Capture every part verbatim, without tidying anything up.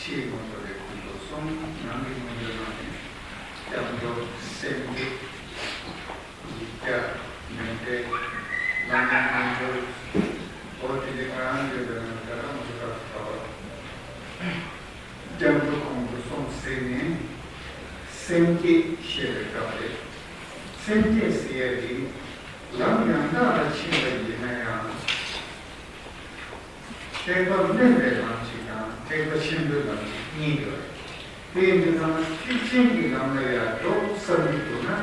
ཕྱིའི་ངོ་བོ་ལས་ཁོང་ཁྲོ་གསུམ། ནང་གི་ངོ་བོའི་ནང་ནས་སྐྱབས་འགྲོ། སེམས་བསྐྱེད། ཡིག་བརྒྱ། མཎྜལ། ལམ་ཡང་སྨིན་གྲོལ། འོ་དེ་འདྲའི་གང་ཡོད་པའི་ནང་ད་ལྟ་ང་ཚོ་སྐབས་སུ་བབ་པ། སྐྱབས་འགྲོ་ཁོང་ཁྲོ་གསུམ་ཟེར་ནས་སེམས་བསྐྱེད་བཤད་པའི་སྐབས་རེད། སེམས་བསྐྱེད་ཟེར་ཡ་དེ་ལམ་ཡང་དག་ལ་ཕྱིན་པ་ཡིན་ན་ཡང་། ཐེག་པ་དམན་པའི་ལམ་ཞིག་དང་ཐེག་པ་ཆེན་པོའི་ལམ་ཞིག་གཉིས་ཡོད་རེད། དེ་ཡིན་དུས་ཙང་ཐེག་ཆེན་གྱི་ལམ་ལ་ཡར་འགྲོ་བསམ་གྱི་འདུག་ན།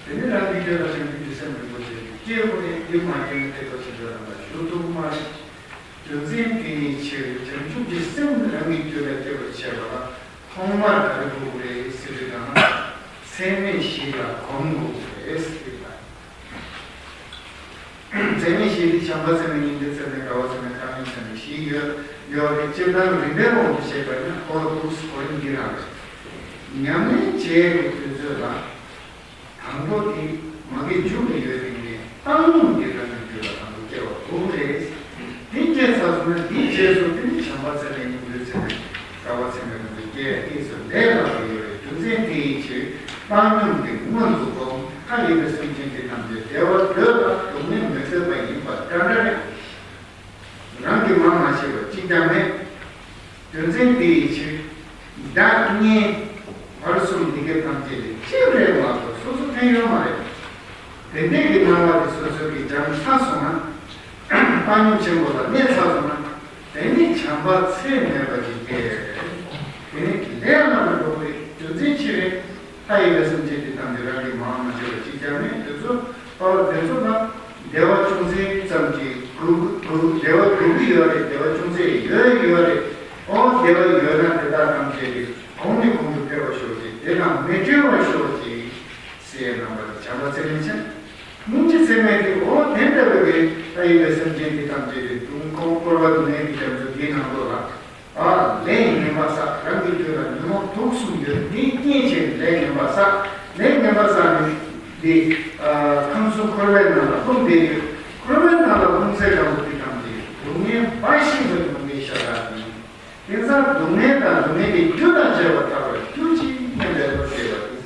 དེ་ནི་རང་གི་སྐྱོན་ལ་སེམས་ཀྱི་སེམས་རིན་པོ་ཆེ་སྐྱེ་དགོས་རེད། དེ་མ་སྐྱེས་ན་ཐེག་པ་ཆེན་པོའི་ལམ་ལ་ཞུགས་ཐུབ་ཀྱི་མ་རེད། རྒྱུ་མཚན་དེ་ཡི་ཕྱིར་བྱང་ཆུབ་ཀྱི་སེམས་རང་གི་རྒྱུད་ལ་སྐྱེ་བར་བྱེད་པ་ལ་ཐོག་མར་ག་རེ་དགོས་ཀྱི་རེད་ཟེར་དུས་ཙང་། ཚད་མེད་བཞི་ལ་གོམས་དགོས་ཀྱི་རེད་ཟེར་དུས་ཙང་། ཚད་མེད་བཞི་དེ་བྱམས་པ་ཚད་མེད་སྙིང་རྗེ་ཚད་མེད་དགའ་བ་ཚད་མེད་བཏང་སྙོམས་ཚད་མེད་བཞི་ཡོད་ཡོད་རེད། སྤྱིར་བཏང་རིམ་པའི་དབང་དུ་བྱས་པ་ཡིན་ན་ཁོ་ལ་འདུག་སེ་གོ་རིམ་འདི་རང་རེད། ཉམས་ལེན་བྱེད་པའི་དུས་ཚོད་ལ་དང་པོ་དེ་མ་གི་མཇུག་ཏུ་ཡོད་པའི་ནས་བཏང་སྙོམས་ཀྱི་རང་གི་རྒྱུད་ལ་དང་པོ་སྐྱེ་བ་དགོས་རེད། དེ་སྐྱེས་ཚར་སོང་ན་དེའི་རྗེས་སུ་དེ་ནི་བྱམས་པ་ཚད་མེད་སྙིང་རྗེ་ཚད་མེད་དགའ་བ་ཚད་མེད་རང་གི་སྐྱེ་ཡ་ཏོག་ཙམ་ལས་སླ་པོ་ཡོད་རེད། རྒྱུ་མཚན་དེ་ཡི་ཕྱིར་བཏང་སྙོམས་དེ་སྔོན་དུ་འགྲོ། མཐའ་ཡས་པའི་སེམས་ཅན་དེ་ཐམས་ཅད་བདེ་བ་འདོད་ལ་སྡུག་བསྔལ་མི་འདོད་པ་ཡིན་པ་འདྲ་འདྲ་རེད། རང་གིས་མ་མ་བྱས་པ་གཅིག་ཀྱང་མེད། རྒྱུ་མཚན་དེ་ཡི་ཕྱིར་བདག་གཉེན་བར་གསུམ་འདི་གའི་ཐམས་ཅད་ལས་གཅིག་རེད་མ་གཏོགས་སོ་སོ་ཕན་ཡོད་མ་རེད། དེ་འདྲའི་གི་སྣང་བ་དེ་སོ་སོ་གིས་སྦྱངས་ཚར་སོང་ན། བཏང་སྙོམས་ཆེན་པོ་ལ་གནས་ཚར་སོང་ན། དེ་ནི་བྱམས་པ་ཚད་མེད་པ་ཞིག་སྐྱེ་ཡོད་རེད། དེ་ནི་ལས་སླ་པོ་འགྲོ་གི་རེད། རྒྱུ་མཚན་ཅི་རེད། མཐའ་ཡས་པའི་སེམས་ཅན་དེ་ཐམས་ཅད་རང་གིས་མ་མ་བྱས་པ་གཅིག་ཀྱང་མེད། དེ་ཚོ་ཨོ་དེ་ཚོ་ལ་བདེ་བ་ཅུང་ཟད་ཙམ་གྱིས་འགྲུབ་འགྲུབ་བདེ་བ་འགྲུབ་ཀྱི་ཡོད་རེད། བདེ་བ་ཅུང་ཟད་ཡོད་ཡོད་རེད། ཨོ་བདེ་བ་ཡོད་ན་དེ་དག་ཐམས་ཅད་ཀྱིས་གོང་ནས་གོང་དུ་འཕེལ་བར་ཤོག་ཅིག་དེ་དང་མི་འབྲལ་བར་ཤོག་ཅིག་ཟེར་རྣམ་པ་དེ་བྱམས་པ་ཚད་མེད་ཅན། སྙིང་རྗེ་ཚད་མེད་དེ་ཨོ་དེ་འདྲ་བའི་གི་མཐའ་ཡས་པའི་སེམས་ཅན་དེ་ཐམས་ཅད་ཀྱིས་དུང་ཁོང་བསྐོར་བ་དུ་མའི་གི་རྒྱ་མཚོ་དེའི་ནང་དུ་ལ། ཨ། ལས་ངན་པ་བསགས། རང་གི་རྒྱུད་ལ་ཉོན་མོངས་དུག་གསུམ་ཡོད། དེའི་རྐྱེན་བྱས་ནས་ལས་ངན་པ་བསགས། ལས་ངན་པ་བསགས་ནས་འདི། ཨ། ཁམས་གསུམ་འཁོར་བའི་ནང་ལ་ལྷུང་བསྡད་ཡོད། འཁོར་བའི་ནང་ལ་ལྷུང་ཚེ་གང་པོ་དེ་ཐམས་ཅད་སྡུག་བསྔལ་འབའ་ཞིག་ཏུ་སྡུག་བསྔལ་ཤ་སྟག་ཡིན། དེང་སང་སྡུག་བསྔལ་དང་སྡུག་བསྔལ་གྱི་རྒྱུ་དང་བཅས་པ་ཐར་བར་གྱུར་ཅིག་སྙམ་པའི་བློ་སྐྱེས་པ་དེ་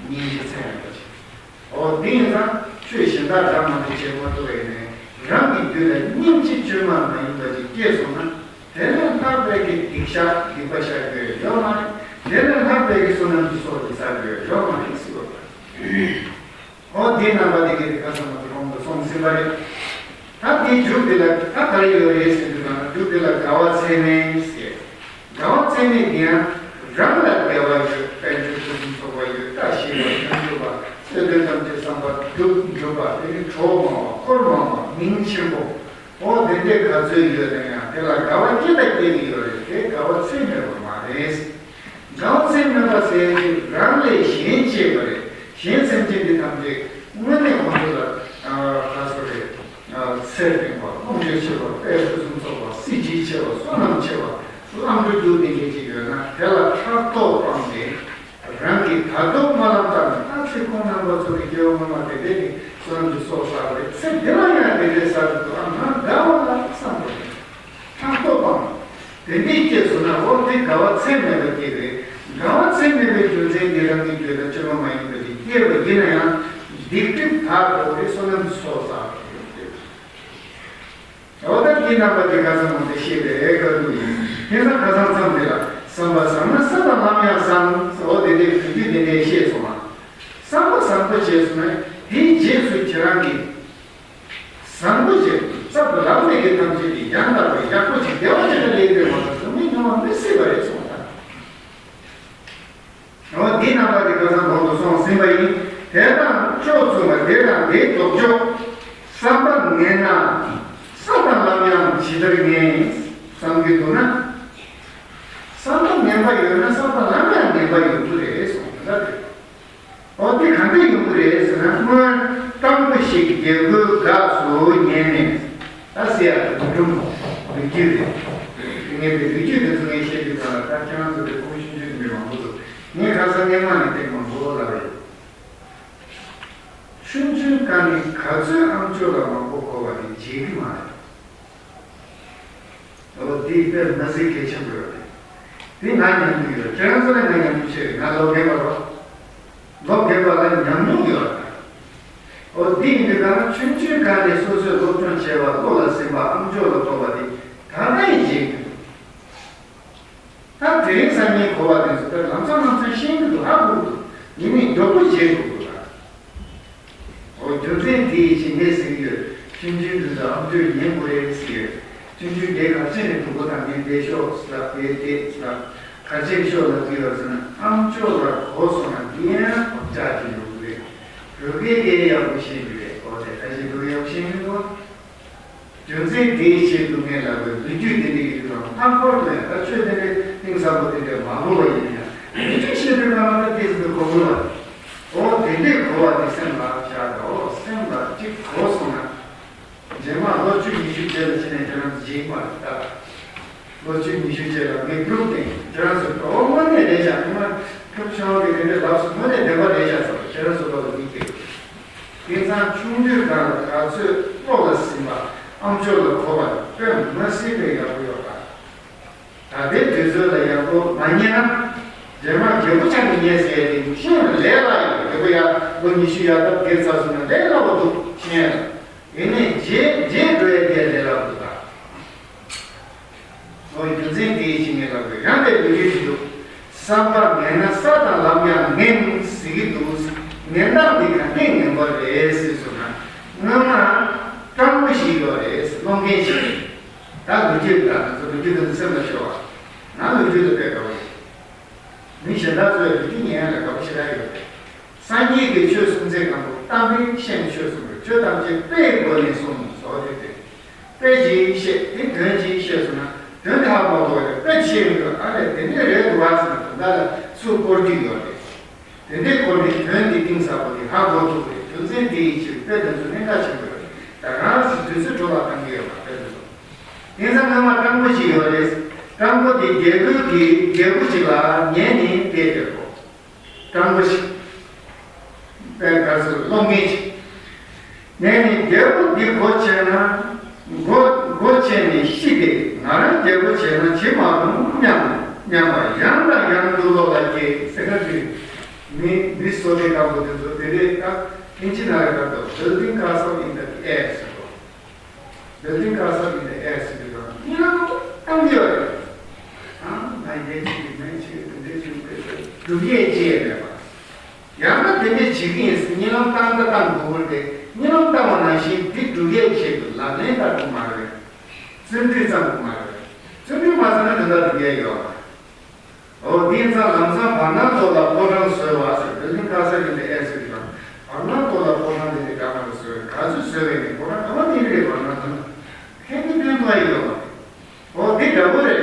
སྙིང་རྗེ་ཚད་མེད་པ་ཞིག་འོ་དེ་ཡིན་ཙང་ཆོས་གཞན་དག་འདྲ་མ་འདྲ་བྱེད་མ་ཐུབ་པ་ཡིན་ནའི་རང་གི་རྒྱུད་ལ་སྙིང་རྗེ་བཅོས་མ་མ་ཡིན་པ་ཅིག་སྐྱེས་སོང་ན། དེ་ལས་ལྷག་པའི་གི་སྡིག་བཤགས་སྡིག་པ་བཤགས་རྒྱུ་ཡོད་མ་རེད། དེ་ལས་ལྷག་པའི་གི་བསོད་ནམས་ཀྱི་ཚོགས་ཀྱི་བསགས་རྒྱུ་ཡོད་མ་རེད་ཟེར་བ་དང་། འོ་དེ་རྣམ་པ་དེ་གའི་ཁ་སང་མ་གཏོགས་གོང་དུ་སོང་ཟིན་པ་རེད། ད་དེའི་མཇུག་དེ་ལ་ད་ག་རེ་ཡོད་རེད་ཟེར་དུས་ཙང་མཇུག་དེ་ལ་དགའ་བ་ཚད་མེད་ཟེར། དགའ་བ་ཚད་མེད་འདི་ཡང་རང་ལ་བདེ་བ་ཡོད། དཔལ་འབྱོར་ཕུན་སུམ་ཚོགས་པ་ཡོད། བཀྲ་ཤིས་པ་དོན་འགྲུབ་པ་སེམས་དོན་ཐམས་ཅད་བསམ་པ་འགྲུབ་འགྲུབ་པ་དེ་ནི་གྲོགས་མང་བ་འཁོར་མང་བ་མིང་ཆེན་པོ། འོ་དེ་འདྲའི་ག་ཚོད་ཡོད་ན་ཡང་དེ་ལ་དགའ་བ་སྐྱེ་དང་སྐྱེ་གི་ཡོད་རེད། དེ་དགའ་བ་ཚད་མེད་པ་མ་རེད། དགའ་བ་ཚད་མེད་པ་ཟེར་ཡག་དེ་རང་ལས་གཞན་གཅེས་པ་རེད། གཞན་སེམས་ཅན་འདི་ཐམས་ཅད་དངོས་གནས་ཁོང་ཚོ་ལ་ཨ་ག་ཚོད་རེད། ཨ་ཚེ་རིང་བ་ལོངས་སྤྱོད་ཆེ་བ་དཔལ་ཕུན་སུམ་ཚོགས་པ་སྲིད་ཞི་ཆེ་བ་བསོད་ནམས་ཆེ་བ་བླང་དོར་རྒྱུ་དེ་འདྲ་ཅིག་ཡོད་ན་དེ་ལ་ཕྲག་དོག་སྤངས་ཏེ། རང་གིས་ད་དུང་སྨོན་ལམ་བཏབ་ནས་ད་ཚེ་ཁོང་རྣམ་པ་ཚོ་གི་སྐྱེ་བོ་སྔོན་མ་དེ་འདྲས་ཀྱི་བསོད་ནམས་ཀྱི་ཚོགས་བསགས་པ་རེད། ཚེ་འདི་ལ་ཡང་དེ་འདྲས་བསགས་ཀྱི་འདུག་ཨ་ང་དགའ་བ་ལ་བསམ་པ་རེད། ཕྲག་དོག་སྤངས། དེ་འདྲས་སྐྱེས་སོང་ན་འོ་དེ་དགའ་བ་ཚད་མེད་པ་སྐྱེས་རེད། དགའ་བ་ཚད་མེད་པའི་རྒྱུ་མཚན་དེ་རང་གི་རྒྱུད་ལ་བཅོས་མ་མ་ཡིན་པ་ཞིག་སྐྱེས་པ་ཡིན་ན་ཡང་སྡིག་སྒྲིབ་དག་འགྲོ་བའི་བསོད་ནམས་ཀྱི་ཚོགས་བསགས་པ་རེད། འོ་ད་དེའི་རྣམ་པ་དེ་ཁ་སང་མ་དེ་ཤེས་པའི་ཨེ་དཀའ་སྡུག་ཡིན། དེང་སང་ཁ་སང་མཚམས་དེ་ལ་བསམ་པ་བཟང་ན་ས་དང་ལམ་ཡང་བཟང་། འོ་དེ་འདྲའི་གི་རྒྱུད་དེ་འདྲའི་ཤེས་སོང་ང་། བསམ་པ་བཟང་པོ་བྱས་སོང་ན་དེའི་རྗེས་སུ་ཁྱེད་རང་གིས་བཟང་པོ་བྱས་རྩ་དང་ལམ་མེད་མཁན་ཐམས་ཅད་ཀྱིས་ཡང་དག་པའི་ཡག་པོ་ཅིག་བདེ་བ་ཅིག་ལ་སླེབས་པའི་མ་གཏོགས་སྡུག་བསྔལ་མྱོང་བ་མི་སྲིད་པ་རེད་གསུངས་པ་དང་། འོ་འདི་རྣམ་པ་དེ་ཁ་སང་གོང་དུ་སོང་ཟིན་པ་ཡིན། དེ་དང་ཕྱོགས་མཚུངས་པ་དེ་དང་དེའི་ལྡོག་ཕྱོགས། བསམ་པ་ངན་ན་ས་དང་ལམ་ཡང་ཇི་ལྟར་ངན། བསམ་གྱི་འདུག་ན། བསམ་པ་ངན་པ་ཡོད་ན་ས་དང་ལམ་ཡང་ངན་པ་ཡོང་གི་རེད་གསུངས་པ་རེད། འོ་དེ་ག་འདྲ་ཡོང་གི་རེད་ཟེར་ན། སྔོན་སྤྲང་པོ་ཞིག་རྒྱལ་པོའི་སྒར་སུ་ཉལ་ནས། ད་ཟེར་ཡག་དེ་སྒྲུང་ལོ་རྒྱུས་རེད། ངས་དེ་ལོ་རྒྱུས་དེ་ཚོ་ངས་བཤད་དུས་ཙང་ལ་ད་ཁྱེད་རང་ཚོ་དེ་ཁུངས་ཤིང་ཆུང་མི་མང་པོ་འདུག་ངས་ཁ་སང་སྔས་མ་ནས་དེ་མང་པོ་ལབ་ཡོད། ཆུང་ཆུང་སྒང་ནས་ག་ཚོད་ཨམ་ཅོག་ལ་མང་པོ་གོ་བ་དེ་བརྗེད་ཀྱི་མ་རེད། འོ་དེ་དཔེ་མི་སྲིད་གལ་ཆེན་པོ་ཡོད་རེད། འདི་ང་ཉམས་མྱོང་ཡོད། ཁྱེད་རང་ཚོ་ལ་ང་ཉམས་མྱོང་ཆེ་བས། ང་ལོ་རྒན་པ་རོ། ལོ་རྒན་པ་ལ་ཉམས་མྱོང་ཡོད་ད། འོ་འདི་ཡིན་དུས་ད་ཆུང་ཆུང་སྒང་ནས་སོ་སོས་སློབ་སྦྱོང་བྱས་པ་བློ་ལ་ཟིན་པ་ཨམ་ཅོག་ལ་གཏོགས་པ་དེ་ད་ལྟ་ཡིན་བྱེད་ཀྱི་འདུག་ད་དེ་རིང་སང་ཉིན་གོ་བ་དེ་ཚོ་ད་ལམ་སང་ལམ་སང་ཤེས་ཀྱི་འདུག་ཧ་གོ་གི་འདུག་ཡིན་ནའི་མགྱོགས་པོ་བྱེད་དགོས་འདུག་ད། འོ་རྒྱུ་མཚན་དེ་ཡིན་ཕྱིར་ངས་ཟེར་གྱི་ཡོད། ཆུང་ཆུང་འདི་ཚོ་ཨམ་ཅོག་ཉན་དགོས་རེད་ཟེར་གྱི་ཡོད། ཆུང་ཆུང་དེ་ག་ཚོད་ནས་སྡུག་པོ་དང་ངས་བསྡད་ཤོག་ཟེར་ལབ་བསྡད་བསྡད་ཟེར་ལབ། ག་ཚོད་ཤོག་ལབ་ཀྱི་ཡོད་ཟེར་ན་ཨམ་ཅོག་ལ་གོ་སོང་ན་འདི་ཡང་བག་ཆགས་ཅིག་ཡོང་གི་རེད། བོད་སྐད་དེ་ཡག་པོ་ཤེས་ཀྱི་རེད། འོ་དེ་ཁ་ཤས་བོད་སྐད་ཡག་པོ་ཤེས་མི་འདུག་རྒྱུ་མཚན་དེའི་ཆེད་དུ་ངས་ལབ་པའི་ལོ་རྒྱུས་དེ་འདྲ་ཡིན་དུས་ལྷག་པར་དུ་ཡང་ད་ཆོས་དེ་འདྲའི་གཏིང་ཟབ་པོ་དེ་འདྲ་མ་གོ་བ་ཡིན་ན་ཡང་ལོ་རྒྱུས་ཤེས་དུས་ལ་ང་ད་དེ་ཟིན་དུ་གོ་དགོས་པ་རེད། འོ་དེ་འདྲའི་གོ་བ་དེ་སེམས་ལ་བཞག་དང་། འོ་སེམས་ལ་གཅིག་གོ་སོང་ན། རྗེས་མ་ལོ་བཅུ་ཉི་ཤུ་རྗེས་ལ་ཕྱིན་ནས་ཁྱེད་རང་ཚོ་བརྗེད་མ་རེད་ད། ལོ་བཅུ་ཉི་ཤུ་རྗེས་ལ་ངས་སྒྲུབ་སྟེ་ཁྱེད་རང་ཚོ་འོ་དངོས་གནས་རེད་བཞག་ཉི་མ་ཁྱོད་ཆུང་བ་གི་དེ་འདྲའི་ལབ་སོང་། དངོས་གནས་བདེན་པ་རེད་བཞག་ཟེར་བ་ཁྱེད་རང་ཚོ་ལོ་ལ་མི་སྐྱེ། དེང་སང་ཆུང་དུས་སྒང་ལ་ག་ཚོད་བློ་ལ་ཟིན་པ་ཨམ་ཅོག་ལ་གོ་བ་དཔེ་མ་སྲིད་པའི་ཡག་པོ་ཡོད་པ། ད་ལྟའི་དུས་ཚོད་ལ་ཡག་པོ་མ་ཉན་ན། རྗེས་མ་རྒད་པོ་ཆགས་ནས་ཉན་ཟེར་ཡ་དེ་ཤིན་ལས་སླ་ཡོད། རྒད་པོ་ཡ་ལོ་ཉི་ཤུ་ཡར་ལྟ་བརྒལ་ཚར་སོང་ན་ལས་སླ་བོ་འདུག་ཤེས་ཡ་ལ། ཡིན་ནའི་རྗེས་རྗེས་འགྲོ་ཡ་དེ་ལས་སླ་བོ་འདུག་ད། འོ་རྒྱུ་མཚན་དེའི་ཕྱིར་ངས་ལབ་དགོས། ཡང་དེ་ལོ་རྒྱུས་ཤིག་འདུག་བསམ་པ་ངན་ན་ས་དང་ལམ་ཡང་ངན་ཟེར་གྱི་འདུག་ངན་སྟངས་འདི་ག་འདྲས་ངན་པ་རེད་ཟེར་སོང་ན། སྔོན་མ་སྤྲང་པོ་ཞིག་ཡོད་རེད། སློབ་མཁན་ཞིག་རེད། ད་ལོ་རྒྱུས་ད་ང་ཚོ་ལོ་རྒྱུས་དེ་ཚོ་སེམས་ལ་ཤོར་བ། ང་ལོ་རྒྱུས་ལ་དཔེ་དགའ་བོ་ཡོད། མི་གཞན་དག་ཚོས་ལོ་རྒྱུས་ཉན་ཡ་ལ་དགའ་པོ་ཞེ་དྲག་ཡོད་རེད། སངས་རྒྱས་ཀྱིས་ཆོས་གསུངས་ཚད་གང་པོ་གཏམ་དཔེ་བཤད་ནས་ཆོས་གསུངས་པས། ཆོས་ཐམས་ཅད་དཔེའི་སྒོ་ནས་གསུངས་སོ་ཞེས་ཏེ། དཔེ་ཅིག་བཤད་དེ་དོན་ཅིག་བཤད་སོང་ན་དོན་དེ་ཧ་མ་གོ་བས་དཔེ་བཤད་ཡོང་དུས་ཨ་ལས་དེ་འདྲས་རེད་འདུག་བ་ཟེར་ནས་དོན་དག་ལ་ཚུར་བསྐོར་རྒྱུ་ཡོད་རེད། དེ་འདྲའི་སྐོར་ནས་དོན་འདི་གཏིང་ཟབ་པོ་དེ་ཧ་གོ་ཐུབ་པའི་རྒྱུ་མཚན་དེ་ཡི་ཕྱིར་དཔེ་དེ་ཚོ་གནད་འགག་ཆེན་པོ་ཡོད་རེད། ད་རང་གི་དུས་ཚོད་འཕྲོ་བརླག་བཏང་གི་ཡོད་པ་དཔེ་དེ་ཚོ། དེང་སང་སྔོན་མ་སྤྲང་པོ་ཞིག་ཡོད་རེད། སྤྲང་པོ་དེ་རྒྱལ་པོའི་གི་རྒྱལ་པོ་ཞིག་ལ་ཉན་ནས་བསྡད་ཡོད་གོ་སྤྲང་པོ་ཞིག་དཔེ་ག་ཚོད་སློབ་མཁན་ཞིག་ངས་ནི་རྒྱལ་པོ་འདི་སྒོ་ཕྱེ་ན། སྒོ་སྒོ་ཕྱེ་ནས་ཤི་སྟེ་ང་རང་རྒྱལ་པོ་བྱས་ན་ཇི་མ་རུང་སྙམ་སྙམ་པ་ཡང་དང་ཡང་དུ་བློ་ལ་སྐྱེས་ཟེར་ན་དུས། མི་མི་བསོད་བདེ་སྒམ་པོ་དེ་ཚོ་དེ་འདྲའི་ཀ་ཨིན་ཇི་ནང་ལ་ཀ་ཏོ་Building castle in the air ཟེར་གོ Building castle in the air ཟེར་དུས་ཀ་ཉིན་ལ་བཏང་གི་ཡོད་རེད། ཨང་ང་ཡེ་ཅིག་མེ་ཅིག་དེ་འདྲའི་ཅིག་དེ་ཚོ་སྒྲུབ་ཡས་ཅི་ཡས་མེད་པ། ཡང་ན་དེ་འདྲས་བྱེད་ཀྱི་ཡིན་ཟེར་གཉིད་ལམ་བཏང་ད་བཏང་དགོས་ཀྱི་རེད་དེ། གཉིད་ལམ་བཏང་བ་ནང་བཞིན་འདི་སྒྲུབ་ཡས་ཆེད་དུ་ལག་ལེན་བསྟར་དགོས་མ་རེད། བརྩོན་འགྲུས་བརྩམ་དགོས་མ་རེད། བརྩོན་འགྲུས་མ་བརྩམས་ན་དོན་དག་སྒྲུབ་ཡས་ཡོད་མ་རེད། འོ་དེ་ཡིན་ཙང་ལམ་སང་བར་སྣང་ཐོག་ལ་ཕོ་བྲང་བཟོས་པ་ཟེར་བུ་ལིང་ཁ་ས་ཡིན་པའི་ཨེ་ཟེར་གྱི་དང་། བར་སྣང་ཐོག་ལ་ཕོ་བྲང་དེ་འདྲའི་གྲ་མ་རུ་བཟོས་ག་ཚོད་བཟོས་པའི་ནི་ཕོ་བྲང་ག་བ་དེ་རེད། བར་སྣང་ཐོག་ལ་ཕན་གྱི་དོན་ཐོག་ཡོད་མ་རེད། འོ་འདི་འདྲ་པོ་རེད།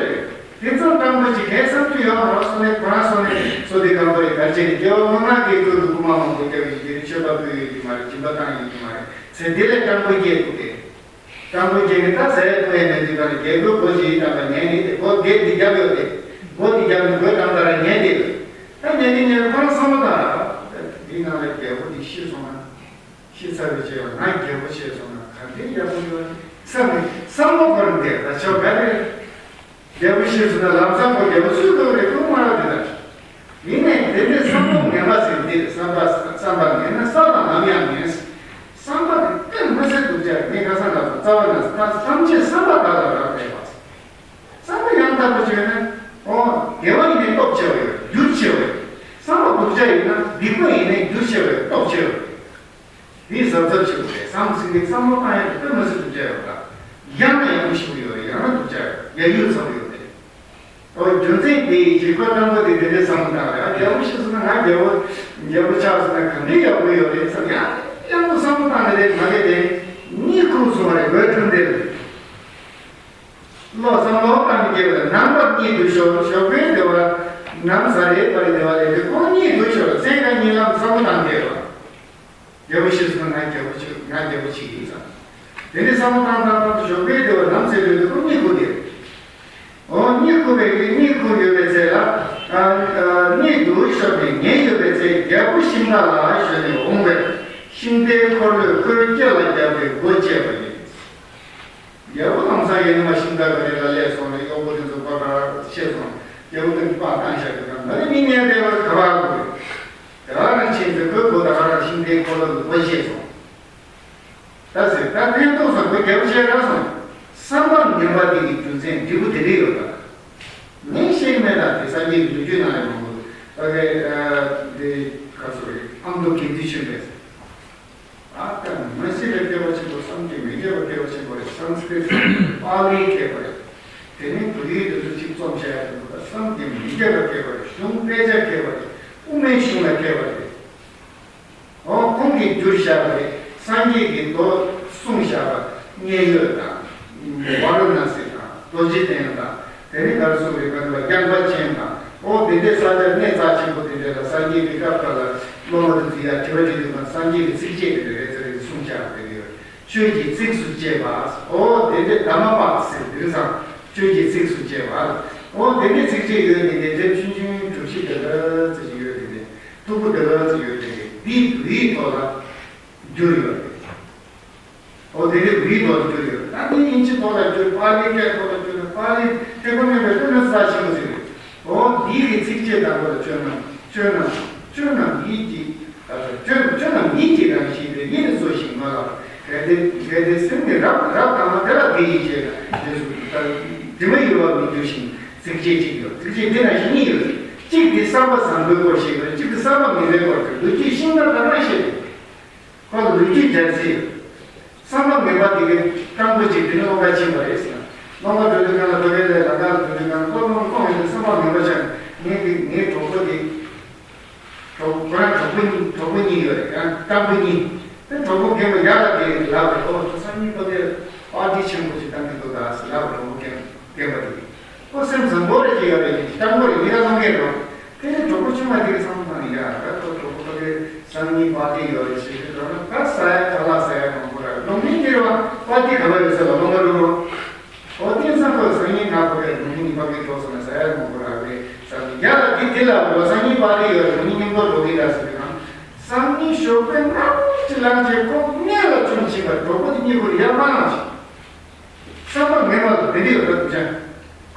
དེ་ཚོ་སྤྲང་པོ་ཅིག་གས་བསམ་རྒྱུ་ཡོད་མ་རེད། སོ་ནས་ཁོ་རང་སོ་ནས་སོ་དེ་གང་པོ་རེད། ག་ཅེ་ནས་རྒྱལ་བ་མང་ན་གི་ཁུལ་དུ་སྐུ་མ་མང་པོ་སྐྱབས་ཡོད་ཀྱི་རེད། མཆོད་པ་ཕུལ་ཡོད་ཀྱི་མ་རེད། སྦྱིན་པ་བཏང་ཡོད་ཀྱི་མ་རེད། ཚེ་འདི་ལས་སྤྲང་པོ་སྐྱེས་འདུག་སྟེ། སྤྲང་པོ་སྐྱེས་ནས་ད་ཟས་ཐོག་ཡས་མེད་དུས་ད་ནི་རྒྱལ་པོའི་སྒོ་ཅིག་ཡིན་དང་པ་ཉན་ནི་དེ་སྒོ་སྒེར་འདི་རྒྱབ་ཡོད་དེ། སྒོ་འདི་རྒྱབ་ནས་སྒོའི་འགྲམ་ད་ར་ཉན་དེ། ད་ཉན་གི་ཉན་ཁོ་རང་བསམ་བློ་བཏང་ར། འདི་ནང་ལ་རྒྱལ་པོ་འདི་ཤི་སོང་ན། ཤི་ཚར་བའི་རྗེས་ལ་ང་རྒྱལ་པོ་བྱས་སོང་ན་ག་འདྲའི་ཡག་པོ་ཡོད་རེད་བསམ་ནས་བསམ་བློ་འཁོར་འདི་ད་ཆོག་ག་རེད། རྒྱལ་པོ་ཤི་སོང་ན་ལམ་སང་ཁོ་རྒྱལ་པོ་སུས་ཐུབ་རེད། ཁོ་མ་རག་འདི་ལ། ཡིན་ནའི་དེ་འདྲའི་བསམ་བློ་ངན་པ་ཟེར་འདི་རེད། བསམ་པ་བསམ་པ་ངན་ན་ས་དང་ལམ་ཡང་ངན། བསམ་པ་དེ་དཔེ་མི་སྲིད་སྡུག་ཅག་རེད། ངས་ཁ་སང་ལབ་སོང་། རྩ་བ་ན་ཐམས་ཅད་བསམ་པ་དག་ལ་རག་ལས་པ། བསམ་པ་ཡང་དག་པ་བྱས་ན། ཨོ་དགེ་བ་ཡིན་ནའི་སྟོབས་ཆེ་བ་ཡོད། འགྱུར་ཆེ་བ་ཡོད། བསམ་པ་སྡུག་ཅག་ཡིན་ན་སྡིག་པ་ཡིན་ནའི་འགྱུར་ཆེ་བ་ཡོད། སྟོབས་ཆེ་བ་ཡོད། འདི་གཟབ་གཟབ་བྱེད་དགོས་རེད། བསམ་ཚིག་གི་བསམ་བློ་བཏང་ཡག་དེ་དཔེ་མི་སྲིད་སྡུག་ཅག་ཡོད་པ། ཡང་ན་ཡག་པོ་ཞིག་ཡོད་རེད། ཡང་ན་སྡུག་ཅག་ཡོད། ཡ་ཡུལ་ཚ་པོ་ཡོད་རེད། ཨོ་རྒྱུ་མཚན་དེ་ཡི་གཞིག་པ་སྤྲང་པོ་དེ་དེ་འདྲའི་བསམ་བློ་བཏང་རེད། ཨ་རྒྱལ་པོ་ཤི་སོང་ན་ང་རྒྱལ་པོ་རྒྱལ་པོ་ཆགས་སོང་ན་ག་འདྲའི་ཡག་པོ་ཡོད་རེད་བསམ། ཡང་ཡང་དུ་བསམ་བློ་བཏང་ནས་རེད། མ་གི་དེ་གཉིད་ཁུག་སོང་བ་རེད། དགོད་བྲོ་འདི་རེད། བློ་བསམ་བློ་བཏང་ནས་སྐྱེ་བ་ནང་པར་གཉིད་དུ་ཞོག་ཞོགས་པའི་བདེ་བ་ནམ་ཟ་རེས་པར་བདེ་བ་ལས་དེ་ཁོང་གཉིད་དུ་ཞོག་སེམས་ཀྱི་གཉིད་ལམ་བསམ་བློ་བཏང་སྐྱེ་བ། རྒྱལ་པོ་ཤི་སོང་ན་ང་རྒྱལ་པོ་ཆགས། ང་རྒྱལ་པོ་ཆགས་ཀྱི་ཡིན་བསམ། དེ་ནས་བསམ་བློ་བཏང་བཏང་བཏང་དུ་ཞོགས་པའི་བདེ་བ་ནམ་ཟ་རེས་དུ་ཁོང་གཉིད་ཁུག་དེ། འོ་གཉིད་ཁུག་པའི་གཉིད་ཁུག་ཡོད་པའི་ཚེ་ལ། ཨ་ཨ་གཉིད་དུ་ཞོག་ནས་ཉལ་ཡོད་པའི་ཚེ་རྒྱལ་པོ་ཤིང་རྟ་ལ་ཞོན་ནས་འོང་བས་ཤིང་རྟའི་འཁོར་ལོས་ཁོའི་སྐེ་ལ་བརྒྱབ་སྟེ་སྒོ་བཅད་པ་ཡིན། རྒྱལ་པོ་ལམ་སང་ཡོད་ནི་མ་ཤིང་རྟ་ག་རེ་ལ་སླེབས་སོང་ནས་གཡོག་པོ་དེ་ཚོ་སྒོ་ག་ར་ཕྱེ་སོང་། རྒྱལ་པོ་དེ་པར་བཏང་བཞག་གི་ཀྱང་ང་ནི་མི་ཉན་དེ་བར་ག་པར་འགྲོ་དགོས། དེ་བ་རང་ཕྱིན་ཚེ་ཁོའི་སྒོ་ད་ག་རང་ཤིང་རྟའི་འཁོར་ལོ་གི་སྒོ་ཕྱེས་སོང་། ད་ཟེར་ད་ཕན་ཐོགས་སོང་ཁོའི་རྒྱལ་པོ་ཆེ་རག་སོང་། བསམ་པ་ངན་པ་དེ་གི་རྒྱུ་མཚན་འབྲས་བུ་དེ་འདྲ་ཡོད་པ། ངས་ཤེས་ཀྱི་མེད་ད་དེ་སངས་རྒྱས་ཀྱི་ལོ་རྒྱུས་ནང་ལ་མང་པོ་ད་གའི་དེ་ག་ཚོད་རེད་ཨ་མདོ་དགེ་འདུན་ཆོས་འཕེལ་ཟེར། ཨ་ཀ་མ་སི་རེ་སྐལ་བ་ཆེན་པོ་བསམ་གྱིས་མི་ཁྱབ་པ་སྐལ་བ་ཆེན་པོ་རེད། སཾ་སྐྲྀ་ཏ་པཱ་ལིའི་མཁས་པ་རེད། དེ་ནས་བོད་ཡིག་དེ་ཚོ་གཅིག་རྩོམ་བྱ་ཡ་དེ་ཚོ་བསམ་གྱིས་མི་ཁྱབ་པ་མཁས་པ་རེད། གཞུང་དཔེ་ཆ་མཁས་པ་རེད། དབུ་མའི་གཞུང་ལ་མཁས་པ་རེད། འོ་ཁོང་གིས་བསྒྱུར་བཞག་པ་རེད། སངས་རྒྱས་ཀྱི་མདོ་གསུངས་བཞག་པ་མཉན་ཡོད་དང་། ཝཱ་ར་ཎ་སི་དང་རྡོ་རྗེ་གདན་དང་། དེ་ནི་གར་སོང་རེ་ག་ལ་རྒྱང་པ་ཆེན་དང་། ཨོ་དེ་འདྲའི་ས་ཆ་གནས་རྩ་ཆེན་པོ་དེ་འདྲ་ལ་སངས་རྒྱས་ཀྱི་སྐབས་དག་ལ་སློབ་མ་དེ་ཚོ་ཡར་དྲི་བ་དྲི་དུས་ཙང་སངས་རྒྱས་ཀྱི་ཚིགས་བཅད་དེ་འདྲ་རེ་ཚ་རེ་ཚ་གསུངས་བཞག་པ་དེ་འདྲ་ཡོད། ཆོས་ཀྱི་ཚིགས་སུ་བཅད་པ། ཨོ་དེ་འདྲའི་དྷརྨ་པ་ཟེར་དུས་ཙང་ཆོས་ཀྱི་ཚིགས་སུ་བཅད་པ། ཨོ་དེ་འདྲའི་ཚིགས་བཅད་ཡོད་དེ་འདྲའི་དེབ་ཆུང་ཆུང་གྲུ་བཞི་དེ་འདྲ་ཙམ་ཞིག་ཡོད་དེ་འདྲའི་མཐུག་པོ་དེ་འདྲ་ཙམ་ཡོད་དེ་འདྲའི་འདིའི་བོད་ཡིག་ཐོག་ལ་བསྒྱུར་ཡོད་རེད། ཨོ་དེ་འདྲའི་བོད་ཡིག་ཐོག་ལ་བསྒྱུར་ཡོད། ད་ནི་དབྱིན་ཇི་ཐོག་ལ་བསྒྱུར། པཱ་ལིའི་སྐད་ཐོག་ལ་བསྒྱུར་ན་པཱ་ལི་ཐེག་པ་དམན་པའི་དཔེ་མི་སྲིད་ཆེན་པོ་ཟེར་རེད། ཨོ་འདི་གི་ཚིགས་བཅད་དང་པོ་ལ་ཆོས་རྣམས་ཆོས་རྣམས་ཆོས་རྣམས་ཡིད་ཀྱི་ཆོས་ཆོས་རྣམས་ཡིད་ཀྱི་རང་བཞིན་ཏེ། ཡིད་ནི་གཙོ་ཞིང་མ་ལགས། གལ་ཏེ་གལ་ཏེ་སེམས་ནི་རབ་རབ་དང་དེ་ལ་དེ་ཡིས་བྱས་ན་ཞེས་སོ། དྲི་མ་ཡོད་པར་མི་འགྱུར་ཞིང་། ཚིགས་བཅད་གཅིག་ཡོད། ཚིགས་བཅད་འདི་ན་བཞི་གཉིས་ཡོད། གཅིག་འདི་བསམ་པ་བཟང་པོའི་སྐོར་ཞིག་ཡོད། གཅིག་འདི་བསམ་པ་ངན་པའི་སྐོར་ཞིག་ལོ་རྒྱུས་ཤིང་རྟ་དང་རང་བཤད་དེ། ཁོ་ལ་ལོ་རྒྱུས་སྦྱར་ཚེ། བསམ་པ་ངན་པ་དེ་གའི་སྤྲང་པོ་ཅིག་དེ་ནི་སློབ་གྲྭ་ཕྱིན་པ་རེད་ཟེར་ན། སློབ་གྲྭ་འགྲོ་དུས་གང་ལ་བོད་སྐད་ལས་ལ་ག་ལ་འགྲོ་དུས་གང་ལ་ཁོ་སློབ་མ་ཁོང་ཡོད་དུས་བསམ་པ་ངན་པ་ཆགས་ངས་དེ་ངའི་གྲོགས་པོ་དེ། གྲོགས་ཁོ་རང་གྲོགས་པོ་གཉིས་གྲོགས་པོ་གཉིས་ཡོད་རེད། ཡང་སྤྲང་པོ་གཉིས། དེ་གྲོགས་པོ་རྒན་པ་ཡག་ལ་དེ་ལབ་རེད། ཨོ་ཁྱོད་སང་ཉིན་ཁོ་དེ་པར་ཊི་ཆེན་པོ་ཞིག་བཏང་གི་འདུག་ད་ཟེར་ལབ་རེད། གྲོགས་པོ་རྒན་རྒན་པ་དེ། ཁོ་སེམས་བཟང་པོ་རེད་ཅེས་ཡོད་རེད། སྤྲང་པོ་རེད། མི་ལ་སློང་མཁན་རེད། དེ་ནས་གྲོགས་པོ་ཆུང་མ་དེ་གི་བསམ་བློ་བཏང་ཡ་ད་ཁོ་གྲོགས་པོ་ཁོ་དེ་སང་ཉིན་པར་ཊི་ཡོད་རེད་ཟེར་གི་འགྲོ་ན་ད་ཟ་ཡ་ཁ་ལག་ཟ་ཡ་མང་པོ་རེད། ལོང་མིན་དེ་རེད་བ། པར་ཊི་ག་པར་ཡོད་ཟེར་བ་ལོང་མ་རུ་རུ། ཨོ་དེང་སང་ཁོས་སང་ཉིན་ང་ཁོ་རེ་ནུ་མི་ཉིན་པ་གི་གྲོགས་སོང་ནས་ཟ་ཡ་མང་པོ་རག་རེད་ཟེར་ནས་རྒྱ་ལ་དེ་དེ་ལ་འོ་སང་ཉིན་པ་རེ་ཡོད་རེད། ནུ་མི་ཉིན་པ་འགྲོ་གི་ར་ཟེར་གི་ན། སང་ཉིན་ཞོགས་པའི་སྔ་པོ་ཅིག་ལངས་རྗེས་ཁོ་གཉིད་ལ་བཅོམ་ཕྱིན་པ་གྲོགས་པོ་དེ་གཉིས་པོ་ལ་ཡར་མ་ལངས་ཤིང་། བསམ་པ་ངན་པ་ལ་དེ་འདྲ་ཡོད་ད་འདུག་ཅང་།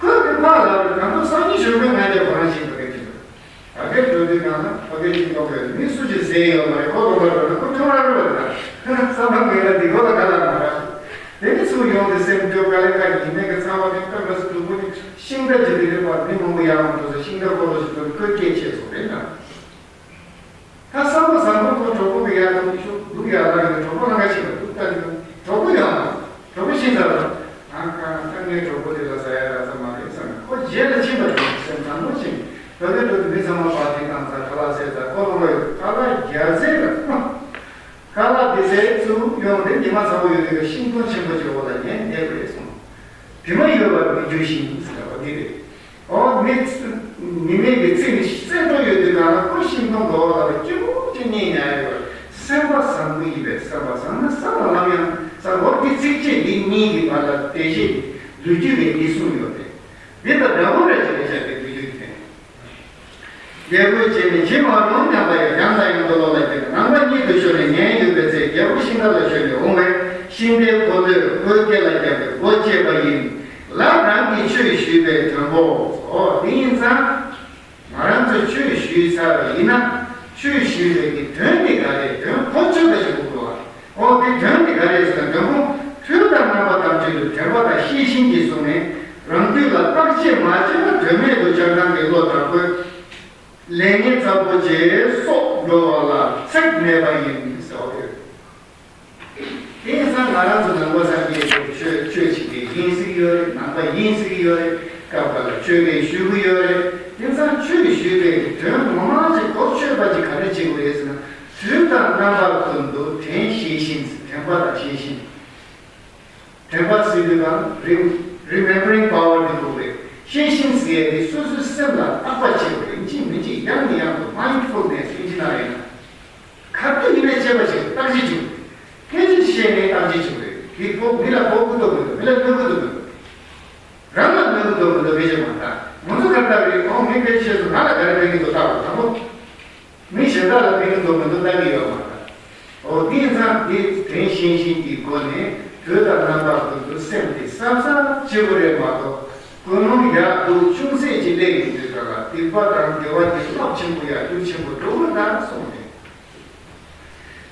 ཁོས་དེ་ཕར་ལབ་རེད། གང་ལྟར་སང་ཉིན་ཞོགས་པའི་སྔ་རྗེས་ཁོ་རང་ཤིང་ཕ་གིར་ཕྱིན་པ་རེད། ཕ་གིར་འགྲོ་དུས་གང་ལ་ཕ་གིར་ཕྱིན་ཐོག་གི་མི་སུ་ཞིག་ཟས་ཡོད་མ་རེད། ཁོ་ལོང་བར་འགྲོ་ན་ཁོ་ཁྱོད་རང་རེད་པ། དེ་ན་བསམ་པ་ངན་པ་འདི་ཁོ་ལ་ག་ལ་མ་རག་དེ་ནི་ཚུར་ཡོང་སྟེ་སེམས་སྐྱོ་དཀའ་ལས་ཁག་ཉིན་མེད་ཀྱི་ཚ་བ་དེ་སྐབས་ལ་སུ་དུག་པོ་ནི་ཤིང་རྟ་ཇི་དེ་རེད་པ། མི་མང་པོ་ཡར་མར་འགྲོ་ས་ཤིང་རྟ་འཁོར་ལོ་ཞིག་འགྲོ་ནས་ཁོའི་སྐད་ཆད་སོང་རེད་ན། ད་བསམ་པ་བཟང་པོ་ཁོ་གྲོགས་པོ་གི་ཡར་འགྲོ་ཤོག་འདུག་ཡར་ལ་ཡོད་གྲོགས་པོ་ལ་ང་ཤེས་པ་འདུག་ད་འདི་གྲོགས་པོ་ཡོང་གྲོགས་པོ་ཤེས་ཚར་རོ། ཨ་ཁ་ད་ངའི་གྲོགས་པོ་དེ་ལ་ཟ་ཡ་རག་ས་མ་རེད་བསམ་ནས་ཁོ་རྗེས་ལ་ཕྱིན་པ་དང་སེམས་བཟང་པོ་ཕྱིན། བོད་པའི་འགྲོ་དུས་མི་ཚང་མ་བར་ཐིག་བཏང་ཚར། ཁ་ལག་བཟས་ཚར། ཁོ་ལོང་བ་ཡོད། ཁ་ལག་རྒྱ་རྫས་ལ་ཁ་ལག་དེ་ཟས་ཚུར་ཡོང་དེ་ཉི་མ་ཚ་པོ་ཡོད་དུས་ཤིང་སྡོང་ཆེན་པོ་ཅིག་འོག་ལ་ཉལ་བསྡད་པ་རེད་གསུངས། དྲི་མ་ཡོད་པར་མི་འགྱུར་ཞིང་ཟེར་བ་འདི་རེད། ཨོ་མི་ཚེ་ཉི་མའི་གི་ཚིག་ནི་གསལ་སྒྲོག་ཡོད་དུས་གང་ལ་ཁོ་ཤིང་སྡོང་གི་འོག་ལ་སྐྱིད་པོ་ཅིག་གཉིད་ཉལ་ཡོད། སེམས་པ་བཟང་པོ་ཡིན་པས་སེམས་པ་བཟང་ན་ས་ལ་ལམ་ཡང་བཟང་། འོ་འདི་ཚིགས་བཅད་འདི་གཉིས་ཀྱི་བར་ལ་དེ་བཞིན་ལོ་རྒྱུས་ཀྱི་འདི་གསུངས་ཡོད་རེད། འདི་དང་འདྲ་བོ་རེད་ཅེས་བཤད་པའི་ལོ་རྒྱུས་དེ། རྒྱལ་པོའི་རྗེས་ནས་ཇི་མ་རུང་སྙམ་པ་ཡང་ཡང་དང་ཡང་དུ་བློ་ལ་སྐྱེས་ནས་ནམ་མཁའ་ཉིད་དུ་ཤོར་ནས་ཉལ་ཡོད་པའི་ཚེ་རྒྱལ་པོ་ཤིང་རྟ་ལ་ཞོན་ནས་འོང་བས་ཤིང་རྟའི་འཁོར་ལོས་ཁོའི་སྐེ་ལ་བརྒྱབ་སྟེ་སྒོ་བཅད་པ་ཡིན། ལར་རང་གིས་ཆོས་ཞུས་པའི་དོན་པོ། འོ་དེ་ཡིན་ཙང་། ང་རང་ཚོས་ཆོས་ཞུས་ཚར་བ་ཡིན་ན་ཆོས་ཞུས་པའི་གི་དོན་དེ་ག་རེ་དོན་གོ་ཆོད་པ་ཞིག་དགོས་ཀྱི་རེད་བ། འོ་དེ་དོན་དེ་ག་རེ་ཟེར་ན་དོན་ཁོང་ཐོས་དང་རྣམ་པ་ཐམས་ཅད་དུ་དྲན་པ་དང་ཤེས་བཞིན་གྱིས་བཟུང་ནས་རང་རྒྱུད་ལ་བརྟག་དཔྱད་མ་བྱས་ན་དོན་མེད་དུ་ཆགས་སྡང་གི་བློ་དྲག་པོས་ལས་ངན་ཚ་པོ་ཅིག་སོགས་འགྲོ་བ་ལ་ཚེགས་མེད་པ་ཡིན་ཟེར་བ་རེད། དེང་སང་ང་རང་ཚོ་ནང་པ་སངས་རྒྱས་པའི་ཆོས་ཆོས་བྱེད་མཁན་ཡིན་ཟེར་གྱི་ཡོད་རེད། ནང་པ་ཡིན་ཟེར་གྱི་ཡོད་རེད། སྐབས་འགའ་ལ་ཆོས་ལས་ཞུ་གི་ཡོད་རེད། དེང་སང་ཆོས་ཞུས་པའི་དོན་ངོ་མ་ཅིག་གོ་ཆོད་པ་ཅིག་ག་རེ་བྱེད་དགོས་རེད་ཟེར་ན། དུས་དང་རྣམ་པ་ཀུན་ཏུ་དྲན་ཤེས་བཞིན། དྲན་པ་དང་ཤེས་བཞིན། དྲན་པ་ཟེར་དུས་གང་རེད། Remembering power དེ་དགོས་རེད། ཤེས་བཞིན་ཟེར་ཡས་དེ་སོ་སོའི་སེམས་ལ་བརྟག་པ་བྱེད་དགོས་རེད། ཡིན་གཅིག་མིན་གཅིག་ཡང་ནས་ཡང་དུ་mindfulness ཡིན་གཅིག་ན་རེད་ན། ག་དུས་ཡིན་ན་དཔྱད་པ་བྱེད་དགོས། བརྟག་དཔྱད་བྱེད་དགོས་རེད། སྐད་ཆ་བཤད་ནས་བརྟག་དཔྱད་བྱེད་དགོས་རེད། དེ་ཕོག་མི་ལ་ཕོག་གི་འདུག་མི་འདུག་མི་ལ་གནོད་གི་འདུག་མི་འདུག་རང་ལ་གནོད་གི་འདུག་མི་འདུག་སྐད་ཆ་མ་བརྟག་ང་ཚོ་ག་ལྟར་རེད། ཨོ་ངས་སྐད་ཆ་བཤད་སོང་། ང་ལ་ག་རེ་ཕན་གི་འདུག་བརྟག་དགོས། དང་པོ། མི་གཞན་དག་ལ་ཕན་གི་འདུག་མི་འདུག་ལྟ་གི་ཡོད་མ་རེད། འོ་དེ་ཙང་དེ་དྲན་ཤེས་བཞིན་གྱི་སྒོ་ནས་དུས་དང་རྣམ་པ་ཀུན་ཏུ་སེམས་དེ་གསལ་གསལ་བྱེད་དགོས་རེད་མ་གཏོགས་ཀུན་སློང་ཡག་སྡུག་ཅུང་ཟད་ཅིག་སླེབས་ཡོང་དུས་ སྡིག་པ་དང་དགེ་བ་གྱི་རླབས་ཆེན་པོ་ཡར་རྒྱས་ཆེན་པོ་འགྲོ་བ་དང་གསུངས་ནས།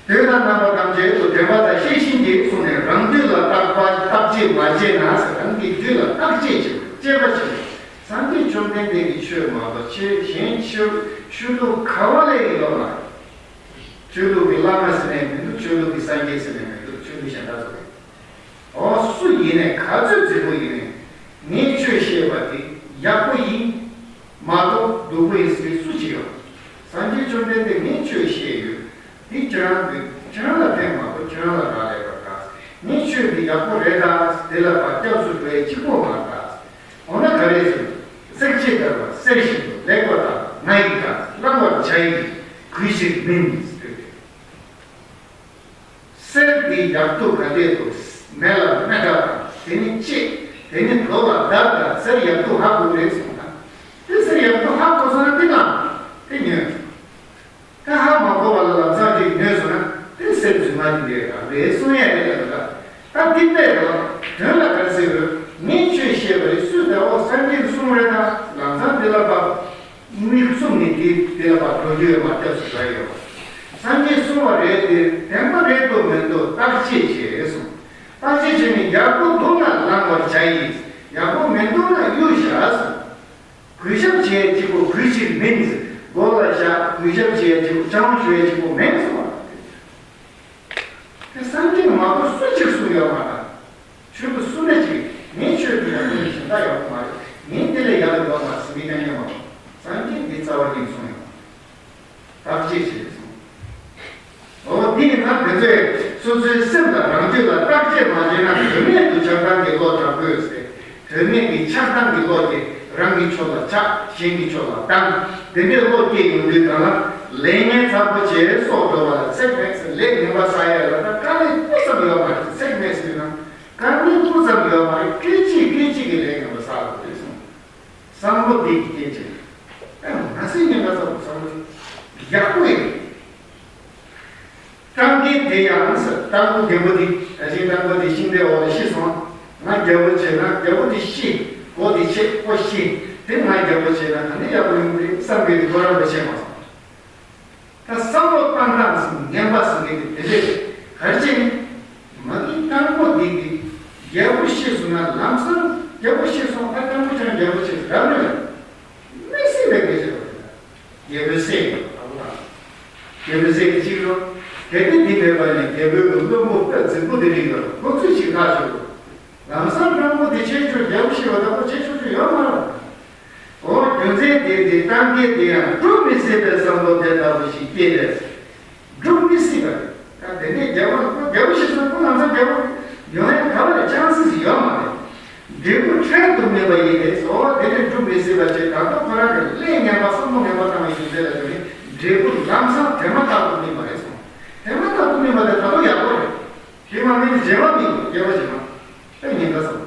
དུས་དང་རྣམ་པ་ཐམས་ཅད་དུ་དྲན་པ་དང་ཤེས་བཞིན་གྱིས་གསུངས་ནས། རང་དུས་ལ་བརྟག་པ་བརྟག་དཔྱད་མ་བྱས་ན་ཟེར། རང་གི་དུས་ལ་བརྟག་དཔྱད་བྱེད་དཔྱད་པ་བྱེད། སངས་རྒྱས་བཅོམ་ལྡན་འདས་ཀྱི་ཆོས་མ་གཏོགས་ཆོས་གཞན་ཆོས་ཆོས་ལུགས་ག་བ་ལས་ཡིན་ལོ་མ་རེད། ཆོས་ལུགས་ཀྱི་བླ་མ་ཟེར་ནས་མི་འདུག་ཆོས་ལུགས་ཀྱི་སངས་རྒྱས་ཟེར་ནས་མི་འདུག་ཆོས་ལུགས་གཞན་དག་ཚོ་རེད། འོ་སུ་ཡིན་ནས་ག་ཚོད་རྫིག་པོ་ཡིན་ནས་ངས་ཆོས་བཤད་པ་དེ་ཡག་པོ་ཡིན་མ་གཏོགས་སྡུག་པོ་ཡིན་ཟེར་སུ་ཅིག་ཡོད། སངས་རྒྱས་བཅོམ་ལྡན་འདས་ངས་ཆོས་བཤད་ཡོད། འདི་ཁྱེད་རང་གི་ཁྱེད་རང་ལ་ཕན་མ་གཏོགས་ཁྱེད་རང་ལ་རག་ལས་པ་དང་། ངས་ཆོས་འདི་ཡག་པོ་རེད་ད་དེ་ལ་བར་སྐྱབས་སུ་འགྲོ་ཡས་གཅིག་པོ་མ་རེད་ད། འོ་ན་ག་རེ་ཟེར། བསྲེག་བཅད་བརྡར་བ་གསེར་བཞིན་དུ་ལེགས་པར་བརྟག་ང་ཡི་དག་བླང་བར་བྱ་ཡི་གུས་ཕྱིར་མིན་ཟེར། གསེར་འདི་ཡག་ཏུ་ག་དེ་དུ་མེ་ལ་སྨད་དྲག་དང་དེ་ནི་བཅད་དེ་ནི་བརྡོལ་བ་བརྡར་དང་གསེར་ཡག་ཏུ་ཧ་གོ་རེད་གསུངས་ན། དེ་གསེར་ཡག་ཏུ་ཧ་གོ་སོང་ན་དེ་ལ་དེ་ཉོས། ད་ཧ་མ་གོ་བ་ལ་ལམ་སང་དེ་ཉོས་སོང་ན་དེ་གསེར་རྫུན་མ་དེ་འདྲའི་རང་རེད་གསུང་ཡས་རེད་ལ། ད་དེ་པས་རོ་དོན་ལ་ག་ཟེར་རོ། ངས་ཆོས་བཤད་པ་རེད་སུས་ད་འོ་སངས་རྒྱས་གསུང་རེད་ད་ལམ་སང་དེ་ལ་བབ། མིག་བཙུམ་ནས་དེ་དེ་ལ་བབ་འགྲོ་རྒྱུ་ཡོད་མ་སྐྱབས་སུ་འགྲོ་ཡོད། སངས་རྒྱས་གསུང་བ་རེད་དེ་བདེན་པ་རེད་འདུག་མི་འདུག་བརྟག་དཔྱད་བྱེད་གསུངས། བརྟག་དཔྱད་བྱས་ནས་ཡག་པོ་འདུག་ན་བླང་བར་བྱ་ཡིས། ཡག་པོ་མི་འདུག་ན་གཡུག་བཞག་གསུངས། གུས་ཞབས་བྱེད་ཅིག་པོ་གུས་ཕྱིར་མིན། མགོ་ལ་བཞག་གུས་ཞབས་བྱེད་ཅིག་པོ་བྱང་ཞུ་ཡས་ཅིག་པོ་མིན་གསུངས་པ། དེ་སངས་རྒྱས་མ་གཏོགས་སུ་གཅིག་གསུངས་ཡོད་མ་རེད། ཆོས་ལུགས་སུ་ནས་ཅིག་ངའི་ཆོས་ཀྱི་ཡག་པོ་ནི་གཞན་དག་ཡག་པོ་མ་རེད། ངའི་དེ་ལས་ཡག་ཡོད་མ་ཟེར་མི་གང་ཡང་མ་རེད། སངས་རྒྱས་འདི་རྩ་བ་ཉིད་གསུངས་ཡོད། བརྟག་དཔྱད་བྱེད་གསུངས། འོ་འདི་ཡིན་ན་དེ་ཚོས་སོ་སོའི་སེམས་ལ་རང་རྒྱུད་ལ་བརྟག་དཔྱད་མ་བྱས་ན་དོན་མེད་དུ་ཆགས་སྡང་གི་བློ་དྲག་པོས་ཟེར། དོན་མེད་ཀྱི་ཆགས་སྡང་གི་བློ་དེ་རང་གི་ཕྱོགས་ལ་ཆགས་གཞན་གྱི་ཕྱོགས་ལ་སྡང་། དེ་འདྲའི་བློ་སྐྱེས་ཡོང་དུས་གང་ལ་ལས་ངན་ཚ་པོ་བྱས་སྲོག་འགྲོ་བ་ལ་ཚེགས་མེད་ཟེར། ལས་ངན་པ་བསགས་ཡ་ལ་ད་དཀའ་ལས་སྤུ་ཙམ་ཡོད་མ་རེད། ཚེགས་མེད་ཟེར་ན་དཀའ་ལས་སྤུ་ཙམ་ཡོད་མ་རེད། སྐད་ཅིག་སྐད་ཅིག་གི་ལས་ངན་པ་བསགས་དགོས་རེད་གསུངས། བསམ་བློ་དེ་གི་སྐད་ཅིག་ཨ་ང་སེམས་ངན་པ་བསགས་དགོས། བསམ་བློ་ཡག་པོ་ཡིན། སྤྲང་རྒན་དེ་ཡང་ཟེར། སྤྲང་པོ་རྒན་པོ་དེ་ད་ཅིག་སྤྲང་པོ་དེ་ཤིང་རྟའི་འོག་ལ་ཤི་སོང་། ང་རྒྱལ་པོ་བྱས་ན་རྒྱལ་པོ་དེ་ཤི། མགོ་དེ་ཆད་ཁོ་ཤི། དེ་ང་རྒྱལ་པོ་བྱས་ན་ག་ནས་ཡག་པོ་ཡོང་གི་རེད་བསམ་གི་འདུག་ཁོ་རང་པོ་བྱས་མ་སོང་། ད་བསམ་བློ་བཏང་སྟངས་ངན་པ་ཟེར་མཁན་དེ་དེ་འདྲས་རེད། ག་རེ་བྱས་ནས་མ་གི་སྤྲང་པོ་འདི་གི་རྒྱལ་པོ་ཤི་སོང་ན་ལམ་སང་རྒྱལ་པོ་ཤི་སོང་ད་སྤྲང་པོ་ཆགས་རྒྱལ་པོ་ཆགས་རབ་རེད། མི་སྲིད་པའི་སྐད་ཆ་རེད། རྒྱལ་པོའི་སྲས་ཡིན་པ་ལྟ་བུ་དང་། རྒྱལ་པོའི་སྲས་ཀྱི་གཅིག་རོ། གལ་ཏེ་འདི་མེད་པ་ཡིན་ན་རྒྱལ་པོའི་བློན་པོ་དཔེ་རྫིག་པོ་དེ་རིགས་ཡོད་ཁོ་ཚོས་ཞིག་ཐག་ཆོད་དགོས། ལམ་སང་སྤྲང་པོ་དེ་ཆེ་ཆུང་རྒྱལ་པོ་ཤི་བ་ལྟ་བུ་ཆེ་ཆུང་ཆུང་ཡོད་མ་རེད། འོ་རྒྱུ་མཚན་དེ་དེ་སྤྲང་རྒན་དེ་ཡང་སྒྲུབ་མི་སྲིད་པའི་བསམ་བློ་དེ་ལྟ་བུ་ཞིག་སྐྱེས་པས། སྒྲུབ་མི་སྲིད་པ་རེད། ད་དེ་ནས་རྒྱལ་པོ་ཁོ་རྒྱལ་པོ་ཤི་སོང་ཁོ་ལམ་སང་རྒྱལ་པོ་ཡོང་ཡ་ག་བ་ལ་ཆང་སྲིད་སྲིད་ཡོད་མ་རེད། འབྲས་བུ་འཕྲལ་དུ་སྨིན་པ་ཡིན་པས་སོ། དེ་ནས་སྒྲུབ་མི་སྲིད་པ་བྱས་ད་དུང་ཁོ་རང་གི་ལས་ངན་པ་བསམ་བློ་ངན་པ་བཏང་བའི་རྒྱུ་མཚན་ལ་བརྟེན་ནས་འབྲས་བུ་ལམ་སང་དེ་མ་ཐག་ཏུ་སྨིན་པ་རེད་གསུངས། དེ་མ་ཐག་ཏུ་སྨིན་པ་དེ་ད་དུང་ཡག་པོ་རེད། དེ་མ་སྨིན་ན་རྗེས་མ་སྨིན་དགོས། རྒྱལ་པོ་རྗེས་མ་དཔེ་ཉེན་ཁ་སོང་།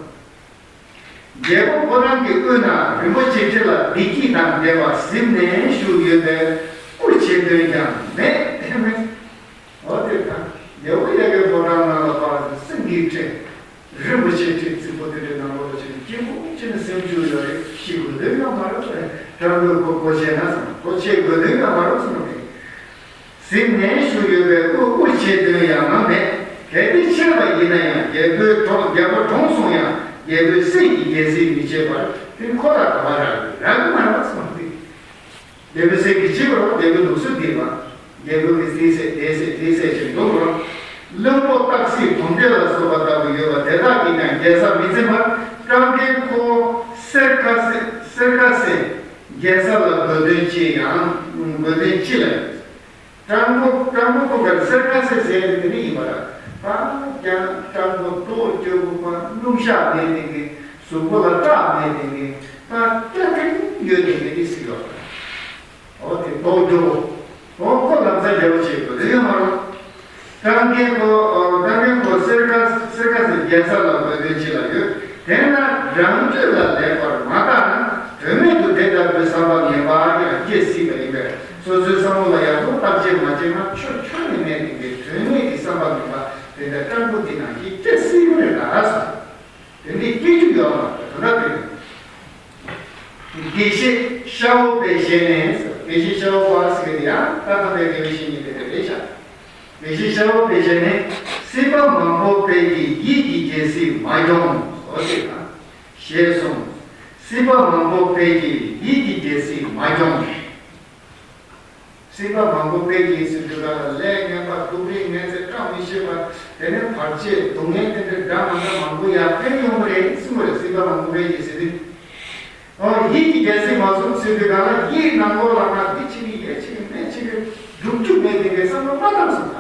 རྒྱལ་པོ་ཁོ་རང་གི་དབུས་ན་རིན་པོ་ཆེ་ཁྲི་ལ་བདེ་སྐྱིད་དང་ལྡན་པ་གཟིམ་ནས་བཞུགས་ཡོད་པས་སྐུ་མཆེད་དོན་ཀྱང་མེད་དེ་མེད། འོ་དེ་དང་རྒྱལ་པོ་ཡ་གི་ཕོ་བྲང་ནང་ལ་ཕར་སེང་གེའི་ཁྲི་རིན་པོ་ཆེ་ཁྲི་རྫིག་པོ་དེ་འདྲའི་ནང་ལོགས་ལ་ཕྱིན་ནས་སྐྱིད་པོ་བྱས་ནས་སེམས་བཅུག་ཡོད་རེད། ཤི་དགོས་དོན་ཡོད་མ་རེད་ཟེར། དྲང་པོའི་ཁོ་སྒོ་ཕྱེ་ན་ཟེར་ན་སྒོ་ཕྱེ་དགོས་དོན་ཡོད་མ་རེད་ཟེར་ནས། གཟིམ་ནས་བཞུགས་ཡོད་པའི་སྐུ་སྐུ་མཆེད་དོན་ཡང་མེད། གལ་ཏེ་མཆེད་པ་ཡིན་ན་ཡང་རྒྱལ་པོའི་གྲོངས་རྒྱལ་པོ་གྲོངས་སོང་ཡང་རྒྱལ་པོའི་སྲས་ཀྱིས་རྒྱལ་སྲིད་མི་བྱེད་པར་དེ་ཁོ་ལ་ག་བ་རག་རག་གི་མ་རེད་གསུངས་ཏེ། རྒྱལ་པོའི་སྲས་ཀྱིས་བྱེད་པར་རྒྱལ་པོའི་ལུགས་སྲོལ་འདི་ལ་རྒྱལ་པོ་གིས་དེའི་སྲས་དེའི་སྲས་དེའི་སྲས་ཞེས་འདུག་རོགས། བློན་པོ་སྟག་གཟིག་བུམ་སྡེ་ལ་སོགས་པ་ལྟ་བུ་ཡོད་པ་དེ་དག་གིས་ཀྱང་རྒྱལ་ས་མི་འཛིན་པར་སྤྲང་རྒན་ཁོ་སེར་ཁ་སེ་སེར་ཁ་སེ་རྒྱལ་ས་ལ་དགོས་དོན་ཅི་ཡང་དགོས་དོན་ཅི་ལ་ཡོད། སྤྲང་པོ་སྤྲང་པོ་ཁོ་གར་སེར་ཁ་སེ་ཟེར་ནས་དེ་ནི་ཡིན་པ་ར། ད་ཀྱང་སྤྲང་པོ་ལྟོ་སྐྱོ་པོ་པ་སྣུམ་ཞག་མེད་དེ་གི་གཟུགས་པོ་ལ་སྐྲག་མེད་དེ་གི་ད་སྐྱ་ཐེངས་ཡོད་དེ་གི་དེ་སྲིད་ཡོད་པ་ར། འོ་དེ་ལྟོ་སྐྱོ་པོ། འོ་ཁོ་ལམ་སང་རྒྱལ་པོ་བྱེད་དགོས་དེ་ཡོད་མ་ར། སྤྲང་རྒན་ཁོ་སྤྲང་རྒན་ཁོ་སེར་ཁ་སེར་ཁ་སེ་རྒྱལ་ས་ལ་དགོས་དོན་ཅི་ལ་ཡོད། དེས་ན་རང་རྒྱུད་ལ་ལེགས་པར་མ་བརྟགས་ན་དོན་མེད་དུ་དེ་ལྟ་བུའི་བསམ་པ་ངན་པ་ཡང་སྐྱེ་སྲིད་པ་ཡིན་པས་སོ་སོའི་བསམ་བློ་ལ་ཡག་པོ་བརྟག་དཔྱད་མ་བྱས་ན་ཆོས་ཁྱོན་ནས་མེད་པའི་དོན་མེད་ཀྱི་བསམ་པ་ངན་པ་དེ་འདྲ་སྤྲང་པོ་འདི་ནང་བཞིན་སྐྱེ་སྲིད་ཀྱི་རེད་ལ་ཟེར། དེ་འདྲའི་སྐྱེ་རྒྱུ་ཡོད་མ་རེད། ད་ལྟ་དེ་རེད། དགེ་བཤེས་ ཤ་འོག་པའི་ཞལ་ནས། དགེ་བཤེས་ཤ་འོག་པ་ཟེར་གི་དེ་ཡང་ད་ལྟ་བའི་དགེ་བའི་བཤེས་གཉེན་དེ་འདྲ་རེད་ཤག་དགེ་བཤེས་ཤ་འོག་པའི་ཞལ་ནས། སྲིད་པ་མང་པོ་པའི་གི་ཡིད་ཀྱི་རྒྱལ་སྲིད་མ་སྐྱོང་ཟེར་ཏེ་དང་། ཞེས་གསུངས། སྲིད་པ་མང་པོ་པའི་གི་ཡིད་ཀྱི་རྒྱལ་སྲིད་མ་སྐྱོང་། སྲིད་པ་མང་པོ་པའི་གི་ཟེར་དུས་ག་ལ་ལས་ངན་པ་སྡུག་རུས་ངན་ཚད་བཀྲ་མི་ཤིས་པ། དེ་ནས་བར་ཆད་སྡུག་བསྔལ་དེ་འདྲ་འདྲ་མ་འདྲ་མང་པོ་ཡར་འཕེལ་ཡོང་གི་རེད་གསུངས་པ་རེད། སྲིད་པ་མང་པོ་པའི་གི་ཟེར་དུས། ཨོ་ཡིད་ཀྱི་རྒྱལ་སྲིད་མ་སོང་ཟེར་དུས་ག་ལ་ཡིད་ནང་ལོགས་ལ་ང་འདི་བྱེད་ཀྱི་ཡེ་བྱེད་ཀྱི་མེད་བྱེད་ཀྱི་སྒྲུབ་རྒྱུ་མེད་དེ་གའི་བསམ་བློ་མ་བཏང་སོང་ད།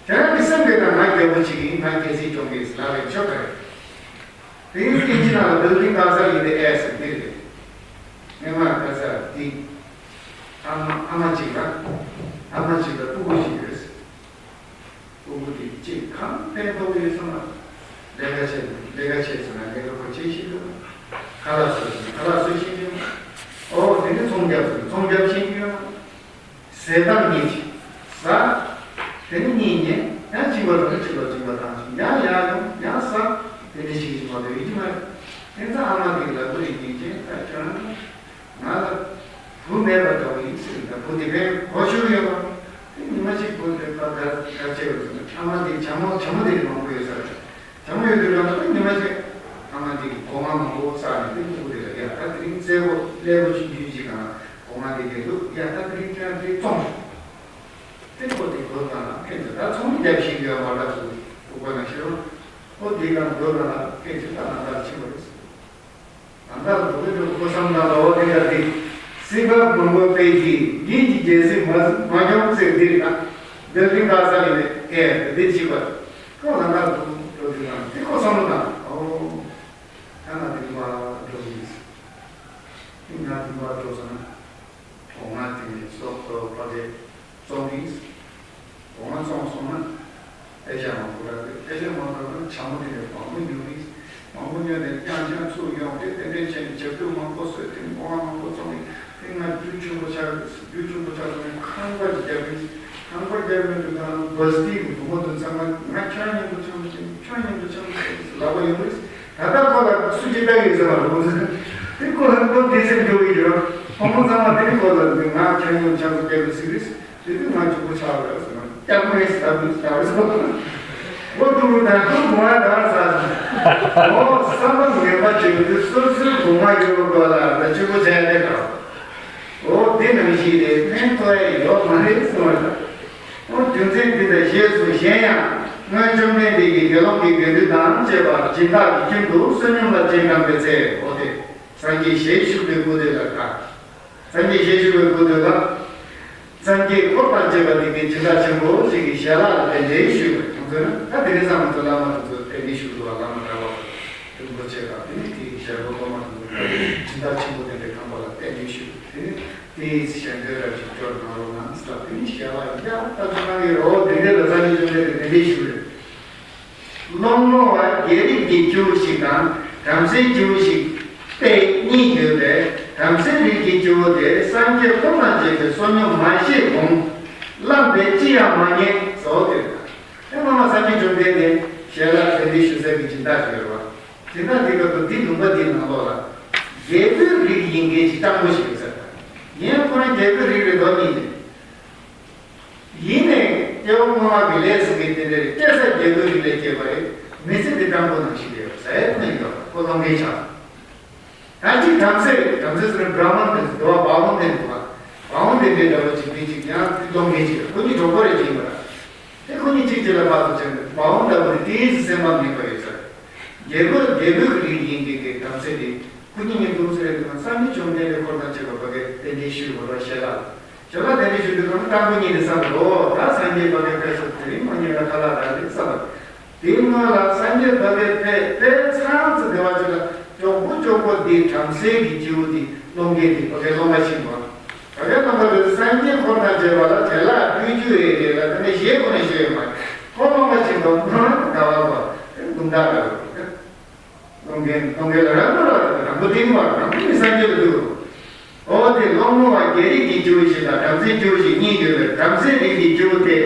དེ་རང་གི་སེམས་ཀྱི་ནང་ང་རྒྱལ་པོ་བྱེད་ཀྱི་ཡིན། ང་རྒྱལ་སྲིད་སྐྱོང་གི་ཡིན་ལབ་པའི་ཆོ་ག་རེད། དེ་ཡིན་དུས་ཅི་ན་ལ་བེལ་ཌིང་ག་ས་ཡིན་དེ་ཨེ་སི་འདི་རེད། ངས་མ་ག་ས་འདི། ཨ་མ་ཨ་མ་གཅིག་ལ། ཨ་མ་གཅིག་ལ་སྤུ་གུ་གཅིག་ཡོད། སྤུ་གུ་དེ་གཅིག་གང་ཕན་ཐོགས་ཡོད་སོང་ན། ལས་ཀ་བྱས་ལས་ཀ་བྱས་སོང་ན་ལས་ཀ་ཁོ་བྱེད་ཤེས་ཀྱི་མ། ཁ་ལག་བཟོ་ཤེས་ཁ་ལག་བཟོ་ཤེས་ཀྱི་མ། ཨོ་དེ་ནི་ཚོང་རྒྱབ་སོང་ཚོང་རྒྱབ་ཤེས་ཀྱི་ཡོད་མ། ཟས་དང་གཉིས་ཀྱིས་ཟ། དེ་ནི་གཉིས་ཉལ་ཡང་གཅིག་པ་དང་གཅིག་པ་གཅིག་པ་དང་ཡང་ཡང་ཡོང་ཡང་ཟ། དེ་འདྲ་ཞིག་ཞིག་མ་གཏོགས་ཡོད་ཀྱི་མ་རེད། དེ་ཚོ་ཨ་མ་དེ་ལ་བུ་རེ་ཉིན་ཅན་ད་ཁྱོད་རང་ང་ལ་བུ་མེད་པ་འདྲ་བོ་ཡིན་ཟེར་ད་བུ་དེ་བས་གོ་ཤོར་ཡོད་པ། དེ་ཉི་མ་གཅིག་བུ་དེ་ཕར་ག་ག་བྱས་པ་ཟེར་ན་ཨ་མ་དེ་བྱ་མོ་བྱ་མོ་དེ་མང་པོ་ཡོད་ས་རེད། བྱ་མོ་ཡོད་དུས་ལ་ད་ཉི་མ་གཅིག་ཨ་མ་དེ་གི་སྒོ་ང་མང་པོ་བསགས་ནས་དེ་ཕྲུ་གུ་དེ་ལ་ཡ་ད་དེ་རིང་རྩེད་མོ་ཀླད་ཀོར་ཅིག་རྒྱུད་ཅིག་གང་ལ་སྒོ་ང་དེ་དེ་འདུག་ཡ་ད་དེ་རིང་ཁྱེད་རང་དེ་བཙོང་། དེ་ཁོ་དེ་སྒོ་ང་ལ་ཕན་ཚུན་ད་ཚོང་རྒྱབ་བཞིན་ཡོད་མ་འདྲ་ཚུལ་ཕྲུ་གུ་ན་ཤེས་རོགས་ཁོ་དེ་གང་སྒོ་ང་ལ་ཕན་ཚུན་ད་ལམ་ཁ་ལ་ཕྱིན་པ་རེད། ད་ལྟ་འགྲོ་གི་འགྲོ་གི་ཁོ་བསམ་ན་ལོ་དེ་འདྲ་དེ། སྲིད་པ་མང་པོ་པའི་གི་ཡིད་ཀྱི་རྒྱལ་སྲིད་མ་མ་སྐྱོང་ཚེ་འདིར་ན། འདིར་རིང་ག་ས་ལས་ཨེ་འདི་བྱིས་པ། ཁོ་ལ་ན་འགྲོ་འགྲོ་དུས་ན་དེ་ཁོ་བསམ་བློ་བཏང་། ཨོ། ད་ང་དེ་མ་འགྲོ་གི་ཡིན། དེ་ང་དེ་མ་འགྲོ་སོང་ན། སྒོ་ང་དེ་ནས་སོག་པོ་ཕ་གི་བཙོང་གི་ཡིན། སྒོ་ང་བཙོང་སོང་ན། ཨེ་ཤ་མང་པོ་རག་གི་ཨེ་ཤ་མང་པོ་རག་ན་བྱ་མོ་དེ་ནས་མང་པོ་ཉོ་གི་ཡིན། མང་པོ་ཉོས་ཏེ་རྐྱང་རྐྱང་ཚུར་ཡོང་སྟེ་དེ་འདྲའི་བྱས་ནས་བྱ་རྒྱུ་མང་པོ་བཟོས་ཏེ་སྒོ་ང་མང་པོ་བཙོང་གི་དེ་ང་རྒྱུ་ཆུང་པོ་ཆགས་རྒྱུ་ཆུང་པོ་ཆགས་སོང་ནས་ཁང་པ་ཞིག་རྒྱབ་གི་ཡིན། ཁང་པ་རྒྱབ་ཡོང་དུས་ད་བ་སྟི་གི་བུ་མོ་དེ་ཚང་མ་ང་ཁྱོད་མཉམ་དུ་འཆམ་ཟིན་ཁྱོད་མཉམ་དུ་འཆམ་ཟིན་ལབ་པ་ཡོང་གི་ཡིན། ད་ལྟ་ཁོ་ལ་སུ་ཅིག་ལྟ་གི་ཡོད་ཟེར་བ་རེད། དེ་ཁོ་ལ་ཁོ་དེ་སེམས་སྐྱོ་གི་ཡོད། ཁོ་མོ་ཚང་མ་དེ་ནི་ཁོ་ལ་ང་ཁྱོད་མཉམ་འཆམ་ཟིན་རྒྱབ་གི་ཟིག་རེད། དེ་དུས་ང་གཅིག་པུ་ཆགས་པ་རེད་ཟེར་ན་སྐྱག་མེད་ཟེར་ལབ་ཟེར་བ་སོང་། འོ་ཐུག་རུ་དང་ཐུག་མ་དར་ཟ་ཟེར། འོ་བསམ་པ་ངན་པ་བྱེད་དུས་སོ་སོའི་སྒོ་ང་ཡོད་པ་ལ་ད་གཅིག་པུ་བྱས་ཏེ་ག་འོ་དེ་ནང་བཞིན་རེད། ཕན་ཐོགས་ཡ་ཡོད་མ་རེད་གསུངས་པ་རེད། འོ་རྒྱུ་མཚན་འདི་ལྟར་ཞེས་གསུངས། གཞན་ཡང་སྔོན་བཅོམ་ལྡན་འདས་ཀྱིས་དགེ་སློང་གི་དགེ་འདུན་དང་བཅས་པ་སྦྱིན་བདག་གི་ཁྱིམ་དུ་བསོད་སྙོམས་ལ་སྤྱན་དྲངས་པའི་ཚེ། འོ་དེ་སངས་རྒྱས་ཞལ་བཞུགས་པའི་སྐུ་དེ་ལ་ག་སངས་རྒྱས་ཞལ་བཞུགས་པའི་སྐུ་དེ་ལ། སངས་རྒྱས་འཁོར་དང་བཅས་པ་དེ་གའི་སྦྱིན་བདག་ཆེན་པོ་ཞིག་གིས་ཞལ་ལག་ལ་རྟེན་འབྲེལ་ཞུས་པ་དེ་ཚོ་ནི་ད་དེ་རིང་ཚང་མ་ཚོ་བླ་མ་དེ་ཚོ་རྟེན་འབྲེལ་ཞུ་འདུག་བ། བླ་མ་གྲྭ་པ་རིན་པོ་ཆེ་དང་དེ་ནི་དེའི་ཞལ་སློབ་སློབ་མ་དེ་ཚོ་སྦྱིན་བདག་ཆེན་པོ་དེ་འདྲའི་ཁང་པ་ལ་རྟེན་འབྲེལ་ཞུས་པ་དེ་ནི་དེའི་ཞལ་འདོན་རབ་ཅིག་སྐྱོར་གནང་རོགས་གནང་ཟེར་ལ་དེ་ནི་ཞལ་ལག་ཡར་ལྟ་ཚུར་གནང་གི་རོགས་དེ་འདྲའི་ལ་སངས་རྒྱས་བཅོམ་ལྡན་འདས་རྟེན་འབྲེལ་ཞུས་པ་རེད། སློང་མོ་བ་རྒྱལ་རིགས་ཀྱི་སྐྱེ་བོ་ཞིག་དང་བྲམ་ཟེའི་སྐྱེ་བོ་ཞིག་སྟེ་གཉིས་ཡོད་པས། བྲམ་ཟེའི་རིགས་ཀྱི་སྐྱེ་བོ་དེ་སངས་རྒྱས་འཁོར་དང་བཅས་པའི་བསོད་སྙོམས་མ་བཞེས་གོང་བླངས་པས་ཅི་ཡང་མ་རྙེད་ཟེར་བ་དེ་རེད། ཨེ་མ་མ་སངས་རྒྱས་བཅོམ་ལྡན་འདས་ཞལ་ལག་དེ་འདྲའི་ཞུ་ས་གི་སྦྱིན་བདག་ཞིག་ཡོད་རེད་བ། སྦྱིན་བདག་དེ་སྐབས་སུ་འདི་ལུང་པ་འདིའི་ནང་ལོགས་ལ་རྒྱལ་པོའི་རིགས་ཡིན་མཁན་ཞིག་སྤྲང་པོ་ཞིག་ཡོད་ས་རེད། ངས་ཁོ་རང་རྒྱལ་པོའི་རིགས་རེད་མདོག་གཉིས་ནས། ཡིན་ནའི་སྐྱེ་བ་སྔོན་མ་གི་ལས་ཟེར་མཁན་དེ་འདྲ་རེད། སྐྱེ་ས་རྒྱལ་པོའི་རིགས་ལས་སྐྱེས་པ་རེད། མི་ཚེ་འདི་སྤྲང་པོ་ནང་བཞིན་རེད་ཟེར་ཡ་ཁོ་ན་ཡོད་པ་ཁོ་སློང་མཁན་ཆགས། ད་ཅིག་བྲམ་ཟེ་བྲམ་ཟེ་ཟེར་ན་བྲ་མ་དེ་འདུག་བ། བ་བོ་དེ་འདུག་བ། བ་བོ་དེ་འདྲའི་འདྲ་བོ་ཅིག་དེ་ཅིག་ཡང་སློང་མཁན་ཅིག་རེད། ཁོ་གཉིས་གྲོགས་པོ་རེད་ཅིག་ཡིན་པ་ར། དེ་ཁོ་གཉིས་གཅིག་གཅིག་ལ་བར་དུ་བྱས་ནས་བ་བོ་འདྲ་བོ་དེ་དེའི་སེམས་པ་མེད་པ་ཡོད་ས་རེད། རྒྱལ་པོ་རྒྱལ་པོའི་རིགས་ཡིན་མཁན་གྱི་བྲམ་ཟེ་དེ། ཁོ་གཉིས་གཉིས་འདུག་ཟེར་དུས་སང་ཉིན་བཅོམ་ལྡན་འདས་འཁོར་དང་བཅས་པ་བ་གའི་རྟེན་འབྲེལ་ཞུས་པ་རེད་ཞལ་ལག་ཞལ་ལག་རྟེན་འབྲེལ་ཞུ་དུས་སང་སྤྲང་པོ་གཉིས་དེ་བསམ་པ་རོ། ད་སངས་རྒྱས་བ་གའི་ཕེབས་སོང་དེ་རིང་མ་ཉིན་ལ་ཁ་ལག་རག་རེད་བསམ་པ། དེའི་སྔོན་ལ་སངས་རྒྱས་བ་གའི་ཕེབས་ཕེབས་ཚར་ཚེ་བདེ་བ་ཅིག་ལ་མགྱོགས་པོ་མགྱོགས་པོ་དེ་བྲམ་ཟེ་གི་སྐྱེ་བོ་དེ་སློང་མཁན་དེ་བ་གའི་སློབ་མ་ཕྱིན་པ། བ་གའི་སློབ་མ་དེ་སངས་རྒྱས་འཁོར་དང་བཅས་པ་ལ་ཞལ་ལག་ཕུལ་རྒྱུ་རེད་རེད་ལ་དེ་ནས་ཞེས་ཁོ་ནས་ཞུས་ཡོད་མ་རེད། ཁོ་སློབ་མ་ཕྱིན་པ་མ་དགའ་བ་བ་དེ་དུང་ལྟར་རེད། སློང་མཁན་སློང་མཁན་ལ་རང་མོས་རང་རང་མོས་དེ་ནི་བ་རང་མོས་ནི་སངས་རྒྱས་ལ་འདུག་འོ་དེ་སློང་མོ་བ་རྒྱལ་རིགས་ཀྱི་སྐྱེ་བོ་ཞིག་དང་བྲམ་ཟེའི་སྐྱེ་བོ་ཞིག་གཉིས་ཡོད་པས་བྲམ་ཟེའི་རིགས་ཀྱི་སྐྱེ་བོ་དེ་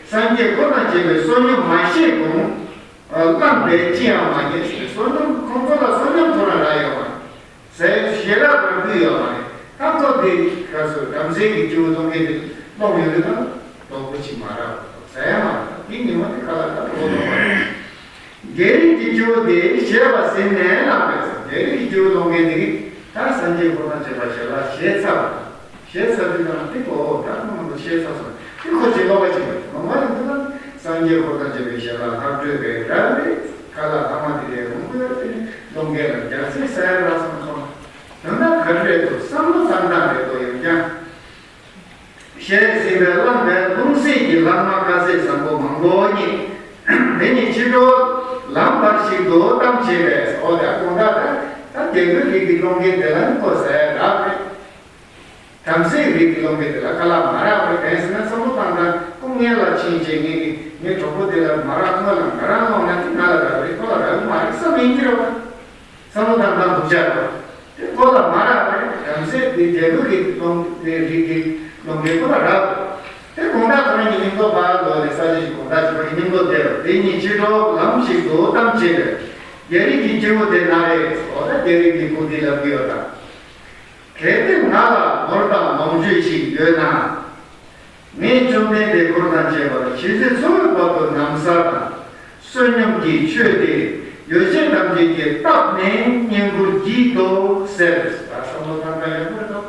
སངས་རྒྱས་འཁོར་དང་བཅས་པའི་བསོད་སྙོམས་མ་བཞེས་གོང་བླངས་པས་ཅི་ཡང་མ་རྙེད་ཟེར། བསོད་སྙོམས་ཁོང་ཚོ་ལ་བསོད་སྙོམས་ཐོབ་ར་རག་ཡོད་མ་རེད། ཟས་ཞལ་ལག་རང་ཕུལ་ཡོད་མ་རེད། དེ་ག་སོ་བྲམ་ཟེ་གི་སྐྱེ་བོ་སློང་མཁན་དེ་སློང་ཡོད་དུས་ན་དོགས་པ་ཅིག་མ་རག་ཟ་ཡ་མ་རེད། དེ་ཉི་མ་དེ་ཁ་ལག་ད་ལོ་ལོ་མ་རེད། རྒྱལ་རིགས་ཀྱི་སྐྱེ་བོ་དེ་བཞེད་པ་ཟིན་ནས་ལངས་པས་སོ། རྒྱལ་རིགས་ཀྱི་སྐྱེ་བོ་སློང་མཁན་དེ་གིས་ད་སངས་རྒྱས་འཁོར་དང་བཅས་པ་ཞལ་ལག་བཞེས་ཚར་བ། བཞེས་ཚར་དུས་ཙམ་དེ་གོ་ད་ཁོང་ཚོ་བཞེས་ཚར་སོང་། དེ་ཁོ་ཅིག་ལོག་པ་ཅིག་མ་མ་ཡིན་དུས་ན་སངས་རྒྱས་འཁོར་དང་བཅས་པའི་ཞལ་ལག་ལྷག་སྤྲོད་པའི་རབ་རེད། ཁ་ལག་ལྷག་མ་དེ་ལས་རུང་བའི་དེ་ནི་སློང་མཁན་ལ་རྒྱལ་སྲིད་ས་ཡ་རག་སོང་ཚོང་། དོན་དག་ག་རེ་རེད་འདུག་བསམ་བློ་བཏང་སྟངས་རེད་འདུག་ཡང་ཀྱང་། བཞེས་ཟིན་པས་བླངས་པས་ལྷུང་བཟེད་ཀྱི་ལྷག་མ་དཀར་ཟས་བཟང་པོ་མང་པོ་བརྙེས། དེ་ཉིད་ཕྱི་དྲོ་ལམ་བར་ཞིག་ཏུ་བལྟམས་བྱས་པས། འོ་ད་དགོངས་དག་ད་ད་རྒྱལ་པོའི་རིགས་ཀྱི་སློང་མཁན་དེ་ལ་ནི་ཁོ་ཟས་རག་རེད། བྲམ་ཟེའི་རིགས་ཀྱི་སློང་མཁན་དེ་ལ་ཁ་ལག་མ་རག་པས། གང་ཟེར་ན་བསམ་བློ་བཏང་དང་སྐུ་ངལ་ལ་ཕྱིན་བྱས་ངེད་ཀྱི་ངའི་གྲོགས་པོ་དེ་ལ་མ་རག་སྔོན་ལ་ང་རང་སློང་ན་དེ་ང་ལ་རག་རེད། ཁོ་ལ་རག་གི་མ་རེད་བསམ་ཡིན་གྱི་རེད་བ། བསམ་བློ་བཏང་དང་སྡུག་ཅག་རེད་བ། དེ་ཁོ་ལ་མ་རག་པས། བྲམ་ཟེ་དེ་རྒྱལ་པོའི་རིགས་སློང་དེ་རིགས་ཀྱི་སློང་མཁན་ཁོ་ལ་རག་རེད། དེ་དགོངས་དག་ཁོ་རང་གི་སྙིང་སྟོབས་ཕར་ལོག་ནས་ས་ཆ་ཞིག་དགོངས་དག་ཞིག་ཁོ་གི་སྙིང་སྟོབས་དེ་རེད། དེ་ཉིད་ཕྱི་དྲོ་ལམ་ཞིག་ཏུ་བལྟམས་བྱས་པས། རྒྱལ་རིགས་ཀྱི་སྐྱེ་བོ་དེ་ན་རེ། འོ་ད་རྒྱལ་རིགས་ཀྱི་སྐུ་དེ་ལབ་ཀྱི་ཡོད་ད། གལ་ཏེ་ང་ལ་ནོར་དང་ལོངས་སྤྱོད་ཞིག་ཡོད་ན། ངས་བཅོམ་ལྡན་འདས་འཁོར་དང་བཅས་པར་ཇི་སྲིད་འཚོ་བའི་བར་དུ་ན་བཟའ་དང་བསོད་སྙོམས་ཀྱི་ཆོས་དེ་ཡོ་བྱད་ཐམས་ཅད་ཀྱིས་བཏབ་ནས་བསྙེན་བཀུར་བགྱིད་དོ་ཟེར། ད་བསམ་བློ་བཏང་ན་ཡག་པོ་རེད་དོ།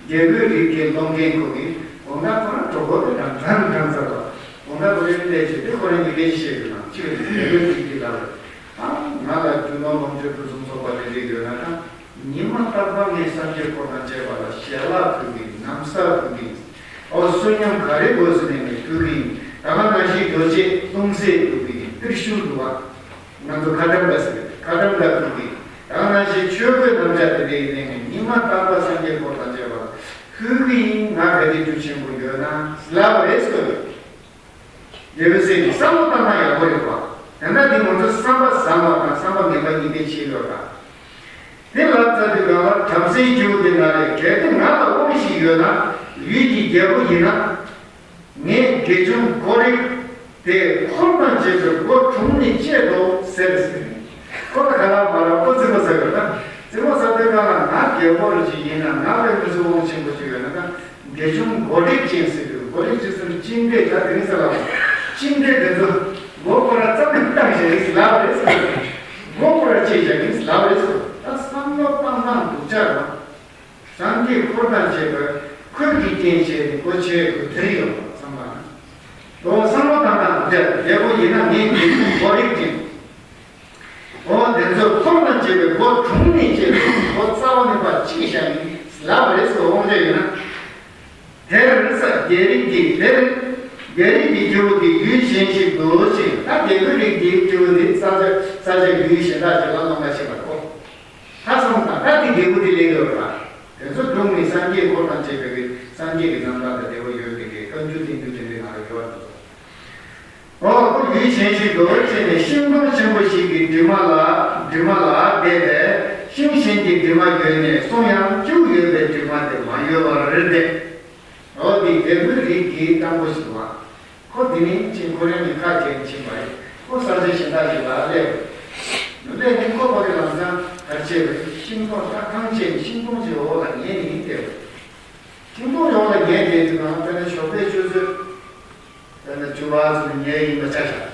རྒྱལ་པོའི་རིགས་ཀྱི་སློང་མཁན་ཁོ་གིས་དགོངས་དག་ཁོ་རང་གྲོགས་པོ་དེ་དང་འདྲ་འདྲ་ཚར་བ། དགོངས་དག་ཁོ་རང་གི་ལས་བྱེད་དེ་ཁོ་རང་གི་སྐད་ཆ་བཤད་དུས་ན་གཅིག་རེད། རྒྱལ་པོའི་རིགས་ཀྱི་ལ་རེད། ཨ་ང་ལ་རྒྱུ་ནོར་ལོངས་སྤྱོད་ཕུན་སུམ་ཚོགས་པ་དེ་འདྲ་ཡོད་ན་ད། ཉི་མ་རྟག་པར་ངས་སངས་རྒྱས་འཁོར་དང་བཅས་པ་ལ་ཞལ་ལག་ཕུལ་གི་ཡིན། ན་བཟའ་ཕུལ་གི་ཡིན། ཨོ་བསོད་སྙོམས་ག་རེ་དགོས་ཟེར་ནས་ངས་ཕུལ་གི་ཡིན། ད་ག་ནང་བཞིན་ཡོ་བྱད་ལྷུང་བཟེད་ཕུལ་གི་ཡིན། ཏིར་ཤུལ་འདུག་བ། ང་ཚོ་ཁ་ཏམ་ག་ཟེར་གི་ཁ་ཏམ་ག་ཕུལ་གི་ཡིན། ད་ག་ནང་བཞིན་ཆོས་གོས་རྣམ་གཞག་དེ་འདྲ་ཡིན་ནས་ངས་ཉི་མ་རྟག་པར་སངས་རྒྱས་འཁོར་དང་བཅས་པ་ལ་ཕུལ་གི་ཡིན། ང་ག་དེ་རྒྱུ་ཆེན་པོ་ཡོད་ན་ལབ་རེད་ཟེར་གི་ཡོད། རྒྱལ་པོའི་སྲས་ཀྱིས་བསམ་བློ་བཏང་ན་ཡག་པོ་རེད་པ། ད་ལྟ་འདི་ང་ཚོ་བསམ་པ་བཟང་བ་དང་བསམ་པ་ངན་པ་གཉིས་ཀའི་ཕྱིར་ཡོད་ལ། དེ་ལབ་ཚར་དུས་གང་ལ་བྲམ་ཟེའི་སྐྱེ་བོ་དེ་ན་རེ། གལ་ཏེ་ང་ལ་དབང་ཞིག་ཡོད་ན། ཡུལ་གྱི་རྒྱལ་པོ་ཡིན་ན། ངས་དགེ་སྦྱོང་གོ་རིག་དེ་འཁོར་དང་བཅས་པའི་སྒོ་དྲུངས་ནས་བཅད་དོ་ཟེར་ཟེར། ཁོ་ལ་ག་ལ་མ་ར་ཁོ་རྩིག་པ་ཟ་གི་རེད། རྩིག་པ་ཟ་དུས་གང་ལ་ང་རྒྱལ་པོ་རེ་ཞིག་ཡིན་ན་ང་ལས་མི་ཚོ་དབང་ཆེན་པོ་ཅིག་ཡོད་ན་ད། དགེ་སྦྱོང་གོ་སྒྲིག་ཅན་ཟེར་དུས་གོ་སྒྲིག་ཅན་ཟེར་དུས་ཅི་འདྲས་ད་དེ་རིང་ཟེར་ལ་བ། ཅི་འདྲས་དེ་ཚོ་མགོ་སྐོར་ར་རྩ་ནས་བཏང་ཞེས་རིགས་ལབ་རེད་ཟེར། མགོ་སྐོར་ར་ཅི་བྱ་རིགས་ལབ་རེད་ཟེར། ད་བསམ་བློ་བཏང་སྟངས་སྡུག་ཅག་རང་། སངས་རྒྱས་འཁོར་དང་བཅས་པ་ཁོས་ཀྱི་རྐྱེན་བྱས་ནས་གོ་ཆེ་གོ་དེ་ཡོད་པ་བསམ་པ་ན། དོ་བསམ་བློ་བཏང་སྟངས་སྡུག་ཅག་རེད། རྒྱལ་པོ་ཡིན་ན་ངས་དགེ་སྦྱོང་གོ་སྒྲིག་ཅན། འོ་དེ་ཚོ་འཁོར་དང་བཅས་པའི་སྒོ་དྲུངས་ནས་བཅད་དེ་སྒོ་རྩ་བ་ནས་ཕར་བཅད་བཞག་ནས་ལབ་པ་རེད་ཟེར་དབང་ཆ་ཡོད་ན། དེར་ས་རྒྱལ་རིགས་ཀྱི་དེར་རྒྱལ་རིགས་ཀྱི་སྐྱེ་བོ་དེ་ཡུལ་གཞན་ཞིག་ཏུ་ཕྱིན། ད་རྒྱལ་པོའི་རིགས་ཀྱི་སྐྱེ་བོ་དེ་ས་ཆ་ས་ཆ་ཡུལ་གཞན་དག་ཅིག་ལ་ལོང་བ་ཞིག་ལ་གོ། ད་སོང་ཙང་ད་དེ་རྒྱལ་པོ་དེ་ལས་ཡོད་ར། དེ་ཚོ་སྒྲུང་ནི་སངས་རྒྱས་འཁོར་དང་བཅས་པའི་སངས་རྒྱས་ཀྱི་རྣམ་ཐར་དང་འབྲེལ་བ་ཡོད་པའི་བཀའ་འགྱུར་བསྟན་འགྱུར་དེ་འདྲའི་ནང་ལ་ཡོད་པ་འདུག། འོ་ཁོ་ཡུལ་གཞན་ཞིག་ཏུ་ཕྱིན་ནས་ཤིང་སྡོང་ཆེན་པོ་ཞིག་གི་གྲིབ་མ་ལ་གྲིབ་མ་ལ་བསྡད་པས་ཤིང་གཞན་གྱི་གྲིབ་མ་གྱོན་ནས་སོང་ཡང་སྐྱུག་ཡོད་པའི་གྲིབ་མ་དེ་མ་ཡོད་པར་བསྡད། འོ་དེ་རྒྱལ་པོའི་རིགས་ཀྱི་སྤྲང་པོ་ཞིག་འདུག་བ། ཁོ་དེ་ནས་ཕྱིན་ཁོ་རང་གི་ཁ་གྱེས་ཕྱིན་པ་རེད། ཁོ་ས་ཆ་གཞན་དག་ཞིག་ལ་སླེབས། སླེབས་ནས་ཁོ་ཕ་གི་ལམ་སང་གར་ཆས་པ་རེད། ཤིང་སྡོང་ཁ་ཐང་ཆད་ནས་ཤིང་སྡོང་ཞིག་འོག་ལ་ཉལ་ནས་བསྡད་པ་རེད། ཤིང་སྡོང་འོག་ལ་ཉལ་བསྡད་དུས་གང་དཔེར་ན་ཞོགས་པའི་ཆུ་ཚོད། དཔེར་ན་བཅུ་པ་ཙམ་ཉལ་ཡིན་པ་ཆ་བཞག་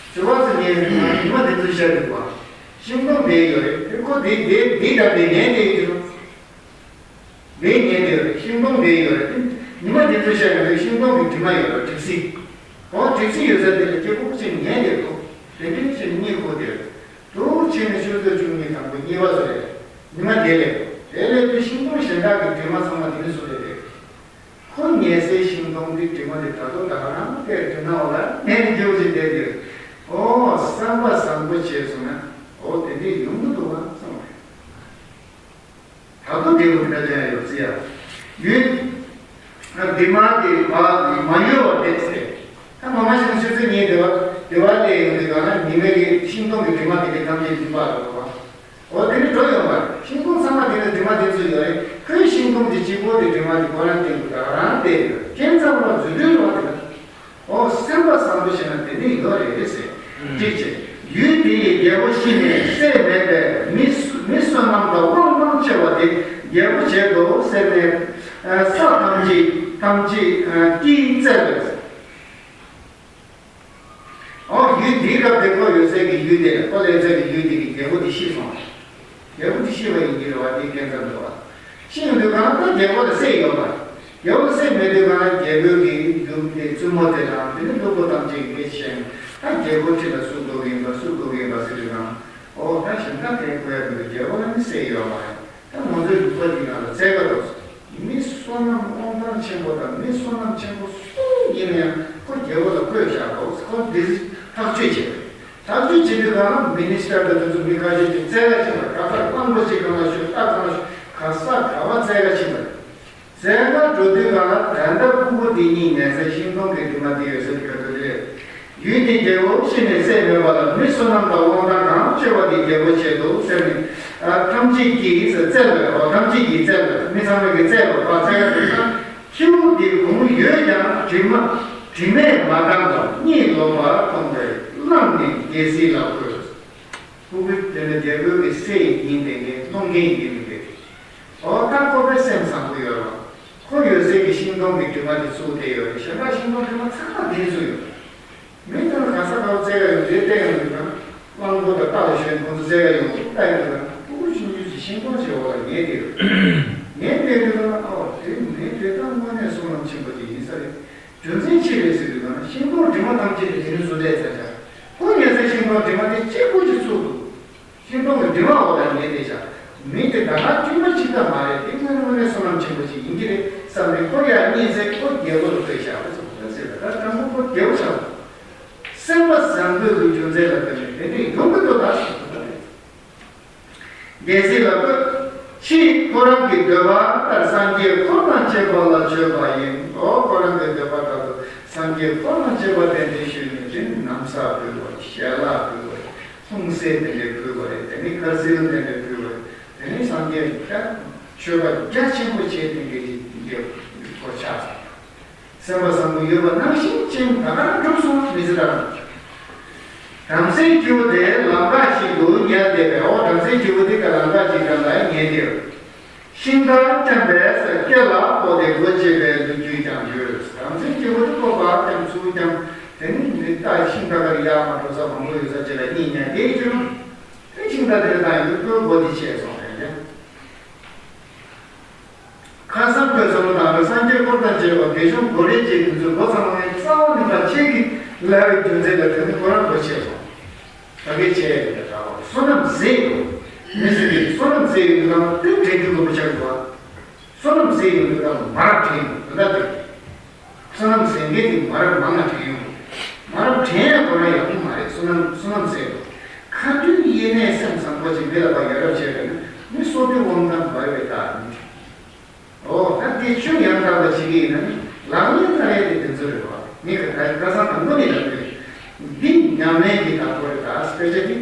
བཅུ་པ་ཙམ་ཉལ་ཡོད་ན་ཉི་མ་དེ་ཚོ་ཤར་འདུག་པ། ཤིང་སྡོང་དེ་ཡོད་རེད། དེ་ཁོ་དེ་དེ་དེ་ལྟ་བུའི་ཉལ་བསྡད་ཡོད་དུས། དེ་ཉལ་བསྡད་ཡོད་རེད། ཤིང་སྡོང་དེ་ཡོད་རེད། དེ་ཉི་མ་དེ་ཚོ་ཤར་ཡོང་དུས་ཤིང་སྡོང་གི་གྲིབ་མ་ཡོད་རེད། གྲིབ་བསིལ། འོ་གྲིབ་བསིལ་ཡོད་ས་དེ་ལ་སྐྱིད་པོ་ཅིག་ཉལ་བསྡད་ཁོ། དེ་འདྲའི་ཅིག་གཉིད་ཁུག་བསྡད་རེད། འདུག་ཕྱིན་ནས་ཆུ་ཚོད་བཅུ་གཉིས་དང་པོ་གཉིས་པ་ཚོ་རེད། ཉི་མ་དེ་ལས་དེ་ལས་དུས་ཤིང་སྡོང་གཞན་དག་གི་གྲིབ་མ་ཚང་མ་དེ་ནས་བཟོས་རེད། ཁོ་ཉལ་སའི་ཤིང་སྡོང་དེ་གྲིབ་མ་དེ་ད་དུང་ད་ག་རང་དེར་གྲིབ་མ་འོག་ལ་ཉལ་ནས་སྐྱིད་པོ་ཅིག་བསྡད་ཡོད། ཨོ་བསམ་པ་བཟང་པོ་བྱས་སོང་ན་ཨོ་དེ་འདྲས་ཡོང་གི་འདུག་བ་བསམ་པ་རེད། ད་དུང་དེ་འུ་འདྲ་ཅན་ཡོད་ཟེར་ཡ། ཡུལ་གྲིབ་མ་དེ་མ་མ་ཡོད་པར་བསྡད་ཟེར། ད་མ་མ་ཤི་ན་ཆུ་ཚོད་གཉིས་དེ་བ་དེ་བ་ལས་ཡོང་དུས་གང་ན་ཉི་མའི་གི་ཤིང་སྡོང་གི་གྲིབ་མ་དེ་གའི་ཐམས་ཅད་འཛིན་པ་རེད་བ། འོ་དེ་ནི་འགྲོ་ཡོང་བ་རེད། ཤིང་སྡོང་ཚང་མ་དེ་ནི་གྲིབ་མ་དེ་ཚོ་ཡོད་རེད། ཁོའི་ཤིང་སྡོང་དེ་གཅིག་པོ་དེ་གྲིབ་མ་དེ་ཁོ་རང་སྟེང་དུ་ད་ག་རང་བསྡད་ཡོད་རེད། རྐྱེན་ཚང་མ་རྫུ་འཕྲུལ་རེད་བ་དེ་ལ། ཨོ་སེམས་པ་བཟང་པོ་བྱས་ན་དེ་འདྲ་ཡོད་རེད་ཟེར། ཅིག་བྱས། ཡུལ་དེ་ཡི་རྒྱལ་པོ་ཤི་ནས་སྲས་མེད་པས་མི་སུ་མི་བསོད་ནམས་དང་དབང་མང་ཆེ་བ་དེ་ རྒྱལ་པོ་བྱེད་དོ་ཟེར་ནས། ས་ཐམས་ཅད་ཐམས་ཅད་ཀྱིས་རྩེ་བས། ཨོ་ཡུལ་འདིའི་སྐབས་དེ་ཁོ་ཡོད་སའི་གི་ཡུལ་དེ་ཁོ་སླེབས་སའི་གི་ཡུལ་དེ་གི་རྒྱལ་པོ་དེ་ཤི་སོང་། རྒྱལ་པོ་དེ་ཤི་བ་ཡིན་གྱི་རེད་བ། དེ་སྐལ་མཚམས་འདུག་བ། ཤི་ཡོང་དུས་གང་ལ་ད་རྒྱལ་པོ་ལ་སྲས་ཡོད་པ། རྒྱལ་པོ་ལ་སྲས་མེད་དུས་གང་ལ་རྒྱལ་པོའི་གི་ཡུམ་དེ་བཙུན་མོ་དེ་དང་དེ་ནི་སློབ་བུ་ཐམས་ཅད་ཀྱིས་སྐད་ཆ་བཤད་ནས། ད་རྒྱལ་པོ་ཁྲི་ལ་བསུ་དགོས་ཀྱི་ཡིན་པ་བསུ་དགོས་ཀྱི་ཡིན་པ་ཟེར་དུས་གང་། ཨོ་ད་གཞན་དག་དེ་དགོས་ཡ་མི་འདུག་རྒྱལ་པོ་ལ་ནི་སྲས་ཡོད་མ་རེད། ད་ང་ཚོའི་ལུང་པ་འདི་ནང་ལ་བཙལ་ག་འགྲོ། མི་བསོད་ནམས་དབང་ཐང་ཆེན་པོ་དང་མི་བསོད་ནམས་ཆེན་པོ་སུ་ཡིན་ན་ཡང་ཁོ་རྒྱལ་པོ་ལ་བསྐོས་བཞག་འགྲོ། ཁོ་འདི་ཐག་གཅོད་བྱེད། ཐག་གཅོད་བྱེད་དུས་གང་ལ་མི་ནི་སི་ཊར་དང་དེ་ཚོ་མི་ཁ་ཤས་ཀྱིས་བཙལ་ག་ཕྱིན་པ། ག་ས་གླང་པོ་ཆེ་གང་ལ་ཤོད། རྟ་གང་ལ་ཤོད། ག་ས་ག་བ་བཙལ་ག་ཕྱིན་པ། བཙལ་ག་འགྲོ་དུས་གང་ལ་ད་ལྟ་ཕྲུ་གུ་འདི་གཉིས་ཉལ་ས་ཤིང་སྡོང་གི་གྲིབ་མ་འདི་ཡོད་ས་དེ་ག་དུས་རེད། ཡུལ་དེའི་རྒྱལ་པོ་ཤི་ནས་སྲས་མེད་པ་ལ་མི་བསོད་ནམས་དང་དབང་ཐང་གང་ཆེ་བ་དེ་རྒྱལ་པོ་བྱེད་དོ་ཟེར་ནས། ཨ་ཐམས་ཅད་ཀྱིས་ཟེར་བཙལ་བས། ཨོ་ཐམས་ཅད་ཀྱིས་བཙལ་བས། མི་ཚང་མས་ཀྱིས་བཙལ་བས། བ་བཙལ་ཡ་དེ་ན་ཁྱེའུ་དེ་གོང་ཡོད་ཀྱང་དྲི་མ་དྲི་མས་མ་གང་བར་གཉིད་ལོག་པར་མཐོང་བས་བླངས་ནས་རྒྱལ་སྲིད་ལ་བཀོད། ཕྲུ་གུ་དེ་ནི་རྒྱལ་པོའི་གི་སྲས་ཡིན་དེ་ངས་སློང་མཁན་ཡིན་མི་དེ། ཨོ་ད་ཁོ་པའི་སེམས་བཟང་པོ་ཡོད་རེད། ཁོ་ཡོད་སའི་གི་ཤིང་སྡོང་གི་གྲིབ་མ་དེ་བཙུགས་བསྡད་ཡོད་རེད། གཞན་དག་ཤིང་སྡོང་གྲིབ་མ་ཚང་མ་དེ་བཙུགས་ཡོད། མི་དེ་ལ་ག་ས་ག་བ་བཙལ་ག་ཡོང་དུས་བལྟས་ཡོང་དུས་ན། གླང་པོ་དང་རྟ་ལ་ཞོན་ཁོང་ཚོ་བཙལ་ག་ཡོང་དུས་ལྟ་ཡོང་དུས་ན་ཕྲུ་གུ་ཆུང་ཆུང་ཅིག་ཤིང་སྡོང་ཅིག་འོག་ལ་ཉལ་བསྡད་ཡོད། ཉལ་བསྡད་དུས་ན་ཨོ་དེ་མི་དེ་ད་དངོས་གནས་བསོད་ནམས་ཆེན་པོ་ཅིག་ཡིན་ས་རེད། རྒྱུ་མཚན་ཅི་རེད་ཟེར་དུས་ན་ཤིང་སྡོང་གྲིབ་མ་ཐམས་ཅད་དེ་དེ་ནས་བཟོ་བསྡད་ཚར་ཆ། ཁོ་ཉལ་སའི་ཤིང་སྡོང་གྲིབ་མ་དེ་གཅིག་པུ་ཅིག་བཙུགས་འདུག་ཤིང་སྡོང་གི་གྲིབ་མ་འོག་ལ་ཉལ་བསྡད་ཤག་མི་དེ་ད་ག་དཀྱུས་མ་གཅིག་ད་མ་རེད། དེ་དངོས་གནས་དངོས་གནས་བསོད་ནམས་ཆེན་པོ་ཅིག་ཡིན་གྱི་རེད་བསམ་ནས་ཁོ་ཡར་རྙེད་ཚེ་ཁོ་རྒྱལ་པོ་ལ་བསྐོས་བཞག་པ་ཟེར་བ་ཟེར་ལ། ད་དང་པོ་ཁོ་རྒྱལ་པོ་ཆགས་སོང་། སེམས་པ་བཟང་པོའི་གི་རྒྱུ་མཚན་ལ་བརྟེན་ནས་དེ་འདྲས་ཡོང་གི་འདུག་ད་ཟེར་བ་རེད། རྒྱལ་སྲིད་ལ་བཀོད། ཕྱིས་ཁོ་རང་གི་འདོད་པ་ལྟར་སངས་རྒྱས་འཁོར་དང་བཅས་པ་ལ་མཆོད་པ་ཡིན། ཨོ་ཁོ་རང་གི་འདོད་པ་ལྟར་དུ་སངས་རྒྱས་འཁོར་དང་བཅས་པ་གདན་འདྲེན་ཞུས་ནས་དེ་ནི་ན་བཟའ་ཕུལ་བ། ཞལ་ལག་ཕུལ་བ། ལྷུང་བཟེད་དེ་འདྲས་ཕུལ་བ་རེད། དེ་ནས་ཁ་ཟིལ་དེ་འདྲས་ཕུལ་བ་རེད། དེ་ནས་སངས་རྒྱས་ཀྱིས་མཆོད་པ་རྒྱ་ཆེན་པོ་བྱས་ཏེ་འདི་འདི་འདི་སྐོར་ཆགས་སོང་། སེམས་པ་བཟང་པོ་ཡོད་པ་ནང་བཞིན་ཅན་ད་ག་རང་འགྲུབ་སོང་མི་ཚེ་ལྟར། བྲམ་ཟེའི་ཁྱེའུ་དེ་ལམ་ཁ་ཞིག་ཏུ་ཉལ་བསྡད་པས། ཨོ་བྲམ་ཟེའི་ཁྱེའུ་དེ་ག་ལམ་ཁ་ཞིག་གམ་ལ་ཉལ་བསྡད། ཤིང་རྟ་འཁྱམས་པས་སྐེ་ལ་སྤོ་སྟེ་སྒོ་ཕྱེ་བའི་ལོ་རྒྱུས་ཀྱང་ཡོད། བྲམ་ཟེའི་ཁྱེའུ་དེ་ཁོ་པར་འཁྱམས་ཚུར་འཁྱམས། དེ་ནི་མི་རྟ་ཤིང་རྟ་ག་རེ་ཡར་མར་འགྲོ་ས་མང་པོ་ཡོད་ས་ཅིག་ལ་གཉིད་ཉལ་བསྡད་ཀྱི་རུང་། དེ་ཤིང་རྟ་དེ་ལ་ཡོད་པའི་སྒོ་དེ་ཕྱེ་སོང་རེད། ཁ་སང་ཁོས་བསམ་བློ་བཏང་བས་སངས་རྒྱས་འཁོར་དང་བཅས་པ་དགེ་སློང་གོ་ལའི་རྗེ་དེ་ཚོའི་སྒོ་ཚང་མའི་རྩ་བ་ནས་ཕར་ཕྱེ་གི་ལབ་པའི་རྒྱུ་མཚན་ལ་བརྟེན་ནས་ཁོ་རང་སྒོ་ཕྱེ་སོང་། ད་གིན་ཆད་ཡོད་པའི་གྲྭ་པ་བསོད་ནམས་ཟད་ཡོད། མི་ཟེར་གི་བསོད་ནམས་ཟད་ཡོད་པའི་ནང་ལ་དེ་དྲན་རྒྱུ་དགོས་པ་ཆགས་འདུག་བ། བསོད་ནམས་ཟད་ཡོད་པའི་ནང་ལ་མར་དྲན་ཡོད་དོན་དག་དེ། བསོད་ནམས་ཟད་མཁན་དེ་མར་མང་ང་དྲན་ཡོང་། མར་དྲན་ཡང་ཁོ་རང་ཡག་པོ་མ་རེད། བསོད་ནམས་བསོད་ནམས་ཟད་ཡོང་། ཁ་ཐུན་ཡེ་ནས་སེམས་བཟང་པོ་ཅིག་མི་ལ་ཕར་ཡ་རབས་བྱས་པས་ན་མི་སོ་སོའི་དབང་ཐང་འབར་བའི་རྟགས་ཡིན། འོ་ད་དེ་ཆོས་ཡང་དག་པ་བྱེད་ཀྱི་ཡིན་ན་ནི་ལག་ལེན་བསྟར་ཡས་དེ་དེ་ཚོ་རེད་བ། ངས་ཁ་ཁ་སང་དང་པོ་ནས་ལབ་ཡོད། འདི་ཉམས་ལེན་གྱི་བདག་པོ་རེད། ད་སྤེ་ཆ་འདི།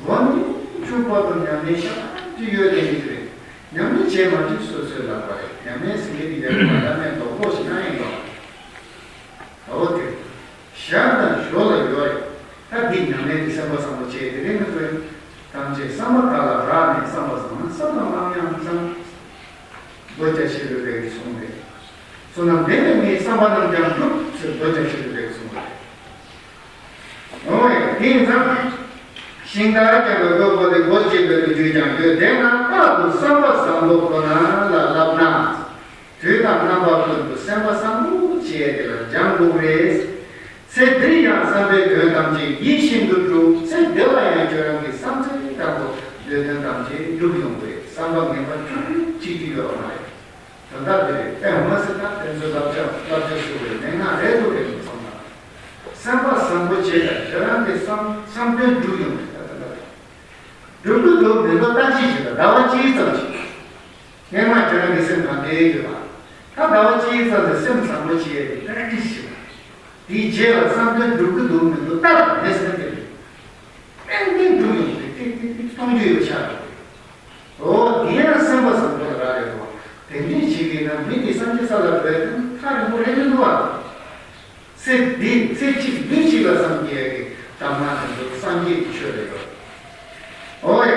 འོ་ནི་ཆུ་བར་དུ་ཉམས་ལེན་ཤ་སྟག་ཅིག་ཡོད་དེ་འདི་རེད། ཉམས་ལེན་བྱས་མ་ཐུབ་སོ་སོའི་ལག་པ་རེད། ཉམས་ལེན་ཟེར་མཁན་འདི་ཡར་མ་ལ་མེད་མདོག་མདོག་ཞིག་གནང་ཡིན་པ། འོ་དེ། ཞར་དང་ཞོར་ལ་ཡོད་རེད། ད་འདི་ཉམས་ལེན་འདི་སེམས་པ་བཟང་པོ་བྱས་དེ་རིང་ནས་བཟུང་ཐམས་ཅད་བསམ་པ་དག་ལ་རག་ནས་བསམ་པ་བཟང་ན་བསམ་པ་ལམ་ཡང་བཟང་། མདོ་རྒྱ་ཆེ་བའི་སྦས་གསུངས་རེད། བསོད་ནམས་ལྡན་པས་ནི་བསམ་པ་རྣམས་ཀྱང་འགྲུབ་ཟེར་མདོ་རྒྱ་ཆེ་བའི་སྦས་གསུངས་རེད། འོ་ཡ་དེ་ཡིན་ཙང་། ཤིང་རྟ་འཁྱམས་པའི་སྒོ་ཕྱེ་སྟེ་སྒོ་ཕྱེ་བའི་ལོ་རྒྱུས་ཀྱང་ཡོད། དེས་ན་རྟག་ཏུ་བསམ་པ་བཟང་པོ་ཁོ་ན་ལ་བསླབ་ན། དུས་དང་རྣམ་པ་ཀུན་ཏུ་སེམས་པ་བཟང་པོ་བྱས་དེ་ལ་སྦྱང་དགོས་རེད། ཚེ་འདིར་ཡང་བསམ་པའི་དོན་ཐམས་ཅད་ཡིད་བཞིན་དུ་འགྲུབ། ཚེ་འདི་ལ་ཡང་ཁྱོད་རང་གི་བསམ་ཚུལ་ལྟར་དུ་འདོད་དོན་ཐམས་ཅད་འགྲུབ་ཡོང་གི་རེད། བསམ་པ་ངན་པ་ཁྱོན་ནས་བྱེད་རྒྱུ་ཡོད་མ་རེད། དོན་དག་འདི་རེད། དཔེ་མ་སྲིད་ད་དེ་ཚོའི་བསླབ་བྱ་བསླབ་བྱ་ཞུ་བའི་མན་ངག་རེད་འདུག་རེད་མི་བསམ་ན། སེམས་པ་བཟང་པོ་བྱས་ཙང་ཁྱོད་རང་གི་བསམ་བསམ་དོན་འགྲུབ་ཡོང་གི་རེད། ད་དོན་དག་འགྲུབ་ཀྱི་འདུག་མི་འདུག་ལྟ་ཅི་ཞིག་ལ་ཟླ་བ་གཅིག་ཙམ་ཞིག་སྔོན་མ་ཁྱོད་རང་གི་སེམས་གང་གའི་ཡོད་པ། ད་ཟླ་བ་གཅིག་ཙམ་ལ་སེམས་བཟང་པོ་བྱས་ཏེ་ཏན་ཏིག་ཞིག་དེའི་རྗེས་ལ་བསམ་དོན་འགྲུབ་ཀྱི་འདུག་མི་འདུག་ལྟ་དང་ངས་ཟེར་དེ་རེད། ཏན་ཏན་འགྲུབ་ཡོང་དེ་ཏིག་ཏིག་ཏིག་མཐོང་རྒྱུ་ཡོད་ཆགས་འདུག་འོ་དེ་ཡང་སེམས་པ་བཟང་པོ་ལ་རག་ལས་འདུག་དེ་འདྲས་བྱེད་ཀྱི་ན་མི་དེ་སངས་རྒྱས་ས་ལ་འགྲོ་ཡ་དེ་ཐག་རིང་པོ་རེད་མི་འདུག་བ། ཚེ་འདི་ཚེ་གཅིག་ལུས་གཅིག་ལ་སངས་རྒྱས་ཀྱི་གདམས་ངག་དེ་ཚོ་སངས་རྒྱས་ཀྱི་ཆོས་རེད་ཡོད། ཨོ་ཡ།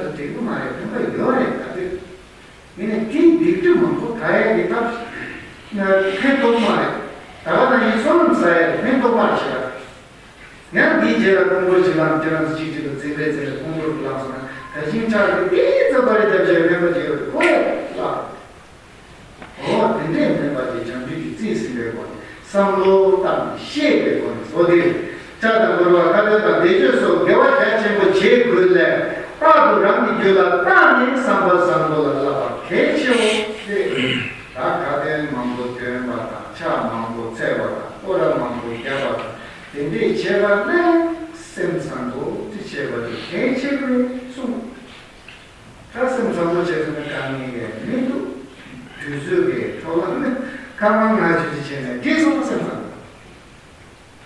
ལ་འགྲིག་གི་མ་རེད། ཕན་པ་ཡོད་རེད། ག་དུས་ཡིན་ནའི་དེའི་སྡིག་སྒྲིབ་མང་པོ་དག་ཡ་གི་ཐབས་ཕན་ཐོགས་མ་རེད། ད་ག་ནང་བཞིན་བསོད་ནམས་བསགས་ཡ་ལ་ཕན་ཐོགས་མ་རེད་བྱས་པ། ཡང་འདིའི་རྗེས་ལ་ཀོང་པོ་ཅིག་བླངས། ཁྱེད་རང་ཚོ་གཅིག་གཅིག་ལ་འཛིང་རེས་འཛིང་རེས་ཀོང་པོ་ཅིག་བླངས་སོང་ན། ད་ཞིང་ཆགས་ཏེ་དེའི་རྩ་བ་རེ་རྒྱབ་བྱས་ཕན་པ་ཅིག་ཡོད་རེད། ཁོ་ཡ་བརླག་རེད། འོ་དེ་འདྲས་མིན་པ་དེ་བྱང་ཆུབ་ཀྱི་རྩིས་ཟིན་པའི་སྒོ་ནས་བསམ་བློ་བཏང་ནས་ཤེས་པའི་སྒོ་ནས་བཟོ་དེ་རེད། ལྕགས་དང་ཕུར་པ་ཁ་ཏོན་དང་བཟླས་བརྗོད་སོགས་དགེ་བ་རྒྱ་ཆེན་པོ་བྱེད་དགོས་ལས། རྟག་ཏུ་རང་གི་རྒྱུད་ལ་བརྟགས་ནས་བསམ་པ་བཟང་པོ་ལ་བསླབ་པ་གལ་ཆེའོ་ཞེས། ད་ཁ་ཏོན་མང་པོ་འདོན་པ་དང་ཕྱག་མང་པོ་འཚལ་བ་དང་སྐོར་ར་མང་པོ་བརྒྱབ་པ་དང་དེ་འདྲས་བྱས་པ་ལས་སེམས་བཟང་པོ་ཅིག་བྱེད་པ་དེ་གལ་ཆེ་བས་གསུངས། ད་སེམས་བཟང་པོ་བྱས་ཐུབ་ན་དཀའ་ངལ་གྱི་མི་འདུག་དུས་ཚོད་ཀྱི་འཕྲོ་བརླག་ནི་སྐར་མ་ལྔ་བཅུ་ཅིག་བྱས་ནས་དེ་སོང་སེམས་བཟང་པོ།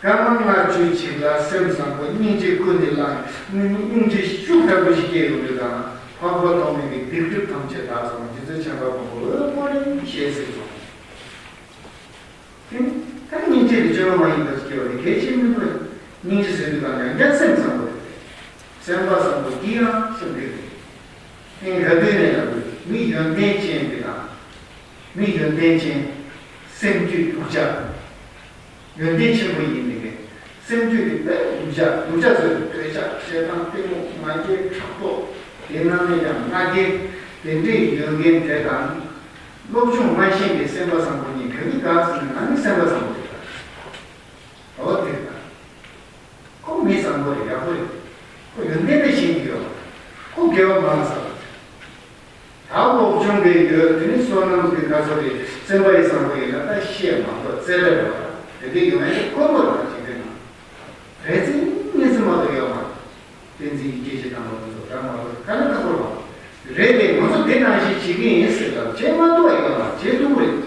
སྐར་མ་ལྔ་བཅུ་ཅིག་ལ་སེམས་བཟང་པོ་སྙིང་རྗེ་ཀུན་ནས་བསླངས། སྙིང་རྗེ་ཤུགས་དྲག་པོ་ཞིག་སྐྱེས་ཡོང་དུས་དང་། འཕགས་པ་ཐོགས་མེད་ཀྱི་སྡིག་སྒྲིབ་ཐམས་ཅད་དག་སོང་། རྗེ་བཙུན་བྱམས་པ་མགོན་པོ་འོད་ཀོ་རེ་ཞེས་གཟིགས་སོང་། དེ་ནི་ད་སྙིང་ དེ་བཅོས་མ་ཡིན་པར་སྐྱེ་བ་ནི་གལ་ཆེན་མིན་པར། སྙིང་རྗེ་ཟེར་དུས་གང་ཡང་སེམས་བཟང་པོ་རེད། སེམས་པ་བཟང་པོ་དེ་ཡང་སེམས་རིག་རེད། ཨེ་ག་དུས་ནས་ལ་དུས་མི་ཡོན་ཏན་ཅན་དེ་དང་། མི་ཡོན་ཏན་ཅན། སེམས་རྒྱུད་སྡུག་ཅག་ཡོན་ཏན་ཆེན་པོ་ཡིན་ནི་མེད། སེམས་རྒྱུད་དེ་དཔེ་སྡུག་ཅག་སྡུག་ཅག་ཟེར་དུས་འདོད་ཆགས་ཞེ་སྡང་གཏི་མུག་ང་རྒྱལ་ཕྲག་དོག་དེ་ནང་ནས་ཀྱང་ང་རྒྱལ་དེ་འདྲའི་ཡོད་མཁན་དེ་དང་། སློབ་སྦྱོང་མ་ཤེས་པའི་སེམས་པ་བཟང་པོ་གཉིས་ག་གི་དགའ་ཟེར་ན་ང་ནི་སེམས་པ་བཟང་པོ་རེད་ད། འོ་དེ་རེད་ད། ཁོ་མི་བཟང་པོ་རེད། ཡག་པོ་རེད། ཁོ་ཡོན་ཏན་དེ་ཤེས་ཀྱི་ཡོད་མ་རེད། ཁོ་དགེ་བ་མང་ས་རེད། ད་སློབ་སྦྱོང་གི་ཡོད་དེ་ནི་བསོད་ནམས་ཀྱི་ག་ཚོད་རེད། སེམས་པ་ཡི་བཟང་པོ་ཡིན་ན་ད་ཤེས་མང་པོ་རྩེ་རེ་རེད་བ། དེ་འདྲ་ཡོང་ཡ་དེ་ཁོ་མོ་རང་བྱེད་དེ་ན། རེ་ཚེ་གཉིས་ཚེ་མ་གཏོགས་ཡོད་མ་རེད། བསྟན་འཛིན་གྱི་སྐད་ཆ་དང་པོ་ཚོ་རང་མ་གཏོགས་ག་ནས་ཁ་ཁོར་བ། རེད་དེ་ང་ཚོ་དེ་ནང་བཞིན་བྱེད་ཀྱི་ཡིན་ཟེར་ལ་བྱེད་མ་ཐུབ་པ་ཡོད་མ་བྱེད་ཐུབ་རེད།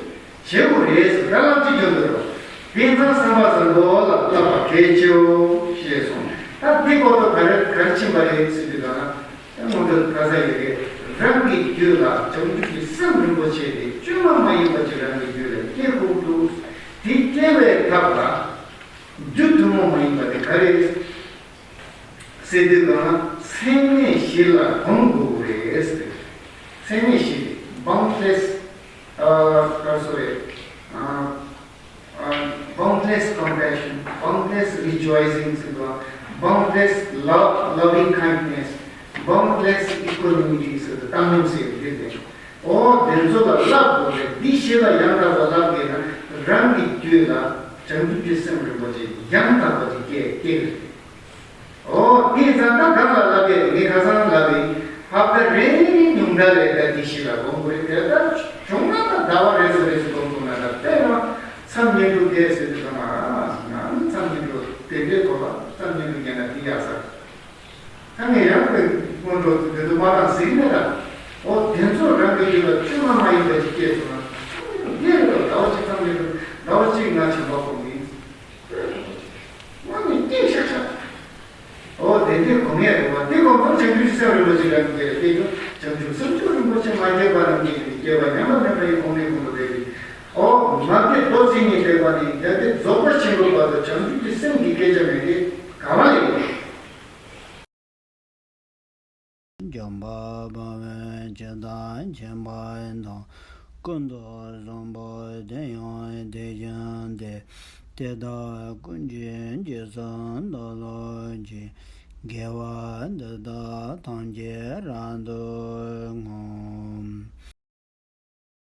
བྱེད་དགོས་རེད་ཟེར་ད་ལམ་ཅིག་སྐྱོན་འདུག་རོགས། དེང་སང་བསམ་པ་བཟང་པོ་ལ་བསླབ་པ་གལ་ཆེའོ་ཞེས་གསུངས། ད་འདི་སྐོར་དུ་ག་རེ་ག་རེ་ཕྱིན་པ་རེད་ཟེར་དུས་ལ་ན། ད་སྔོན་དུ་ག་ས་ཡོད་རེད། རང་གི་རྒྱུད་ལ་བྱང་ཆུབ་ཀྱི་སེམས་རིན་པོ་ཆེ་དེ་བཅོས་མ་མ་ཡིན་པ་ཅིག་རང་གི་རྒྱུད་ལ་སྐྱེ་དགོས་འདུག་དེ་སྐྱེ་བའི་ཐབས་ལ་རྒྱུ་ཐུན་མོང་མ་ཡིན་པ་དེ་ག་རེ་ཟེར་དུས་གང་ན་ཚད་མེད་བཞི་ལ་གོམས་དགོས་རེད་ཟེར། ཚད་མེད་བཞི་དེ་boundless ཨ་ག་རེ་ཟེར་རེད། ཨ་boundless compassion, boundless rejoicing ཟེར་བ། boundless love, loving kindness, boundless equanimity ཟེར་བ། བཏང་སྙོམས་ཟེར་བ་རེད་དེ། འོ་དེ་ཚོ་ལ་བསླབ་དགོས་རེད། འདི་ཤེས་ལ་ཡང་དག་པར་བསླབ་དགོས་ན་རང་གི་རྒྱུད་ལ་བྱང་ཆུབ་ཀྱི་སེམས་རིན་པོ་ཆེ་ཡང་དག་པ་ཅིག་སྐྱེ་སྐྱེ་གི་རེད། འོ་དེ་ཙང་ད་གང་ལ་བསླབ་དགོས་རེད། ངས་ཁ་སང་ལབ་པའི་ཧབ་ཏ་རེ་རེ་ཉུང་མཐའ་ལས་ད་འདི་ཤེས་ལ་སྒོམ་དགོས་རེད། དེ་ལྟར་བྱུང་ན་ད་ཟླ་བ་རེ་ཟུང་རེ་ཟུང་སྒོམ་དགོས་ན་ད་དཔེར་ན་མཚམས་བསྙེན་སྒྲུབ་དེ་ཟེར་དུས་ཙམ་ལ་ང་མཚམས་བསྙེན་སྒྲུབ་དེ་འདྲའི་ཐོག་ལ་མཚམས་བསྙེན་སྒྲུབ་བརྒྱབ་ན་དེ་ཡག་ས་རེད། ད་ངས་ཡང་དཔེ་སྔོན་འགྲོ་དེ་ཚོ་མ་རང་ཟིན་ནས་ད། འོ་དེ་ཚོ་རང་གི་རྒྱུད་ལ་བཅོས་མ་མ་ཡིན་པ་ཅིག་སྐྱེས་སོང་ན་ཚང་མ་ཡོད་དེ་རེད། ཟླ་བ་གཅིག་ཙམ་ཡོད་ཟླ་བ་གཅིག་ང་བྱམས་པ་སྒོམ་ཡིན། དངོས་གནས་སྐྱིད་ཤག་ཤག་འོ་དེ་འདྲའི་སྒོམ་ཡས་རེད་བ། དེ་སྒོམ་ཚུལ་བྱང་ཆུབ་ཀྱི་སེམས་རིན་པོ་ཆེ་རང་གི་སྐྱེས་སྐྱེས་ཀྱང་བྱང་ཆུབ་སེམས་མཆོག་རིན་པོ་ཆེ་མ་སྐྱེས་པ་རང་གི་སྐྱེས་པ་ཉམས་པ་མེད་པ་ཡི་གོང་ནས་གོང་དུ་འཕེལ་གྱི། འོ་མ་སྐྱེས་རྡོ་རྗེ་ཉིད་བརྟན་པ་ནི་རྒྱལ་སྲས་རྫོགས་པ་ཆེན་པོའི་བར་དུ་བྱང་ཆུབ་ཀྱི་སེམས་ཀྱི་སྐད་ཆ་མེད་དེ་ག་བ་ཡིན། འཇམ་དཔལ་དཔའ་བོས་ཇི་ལྟར་མཁྱེན་པ་དང་། ཀུན་ཏུ་བཟང་པོ་དེ་ཡང་དེ་བཞིན་ཏེ། དེ་དག་ཀུན་གྱི་རྗེས་སུ་བདག་སློབ་ཅིང་། དགེ་བ་འདི་དག་ཐམས་ཅད་རབ་ཏུ་བསྔོ།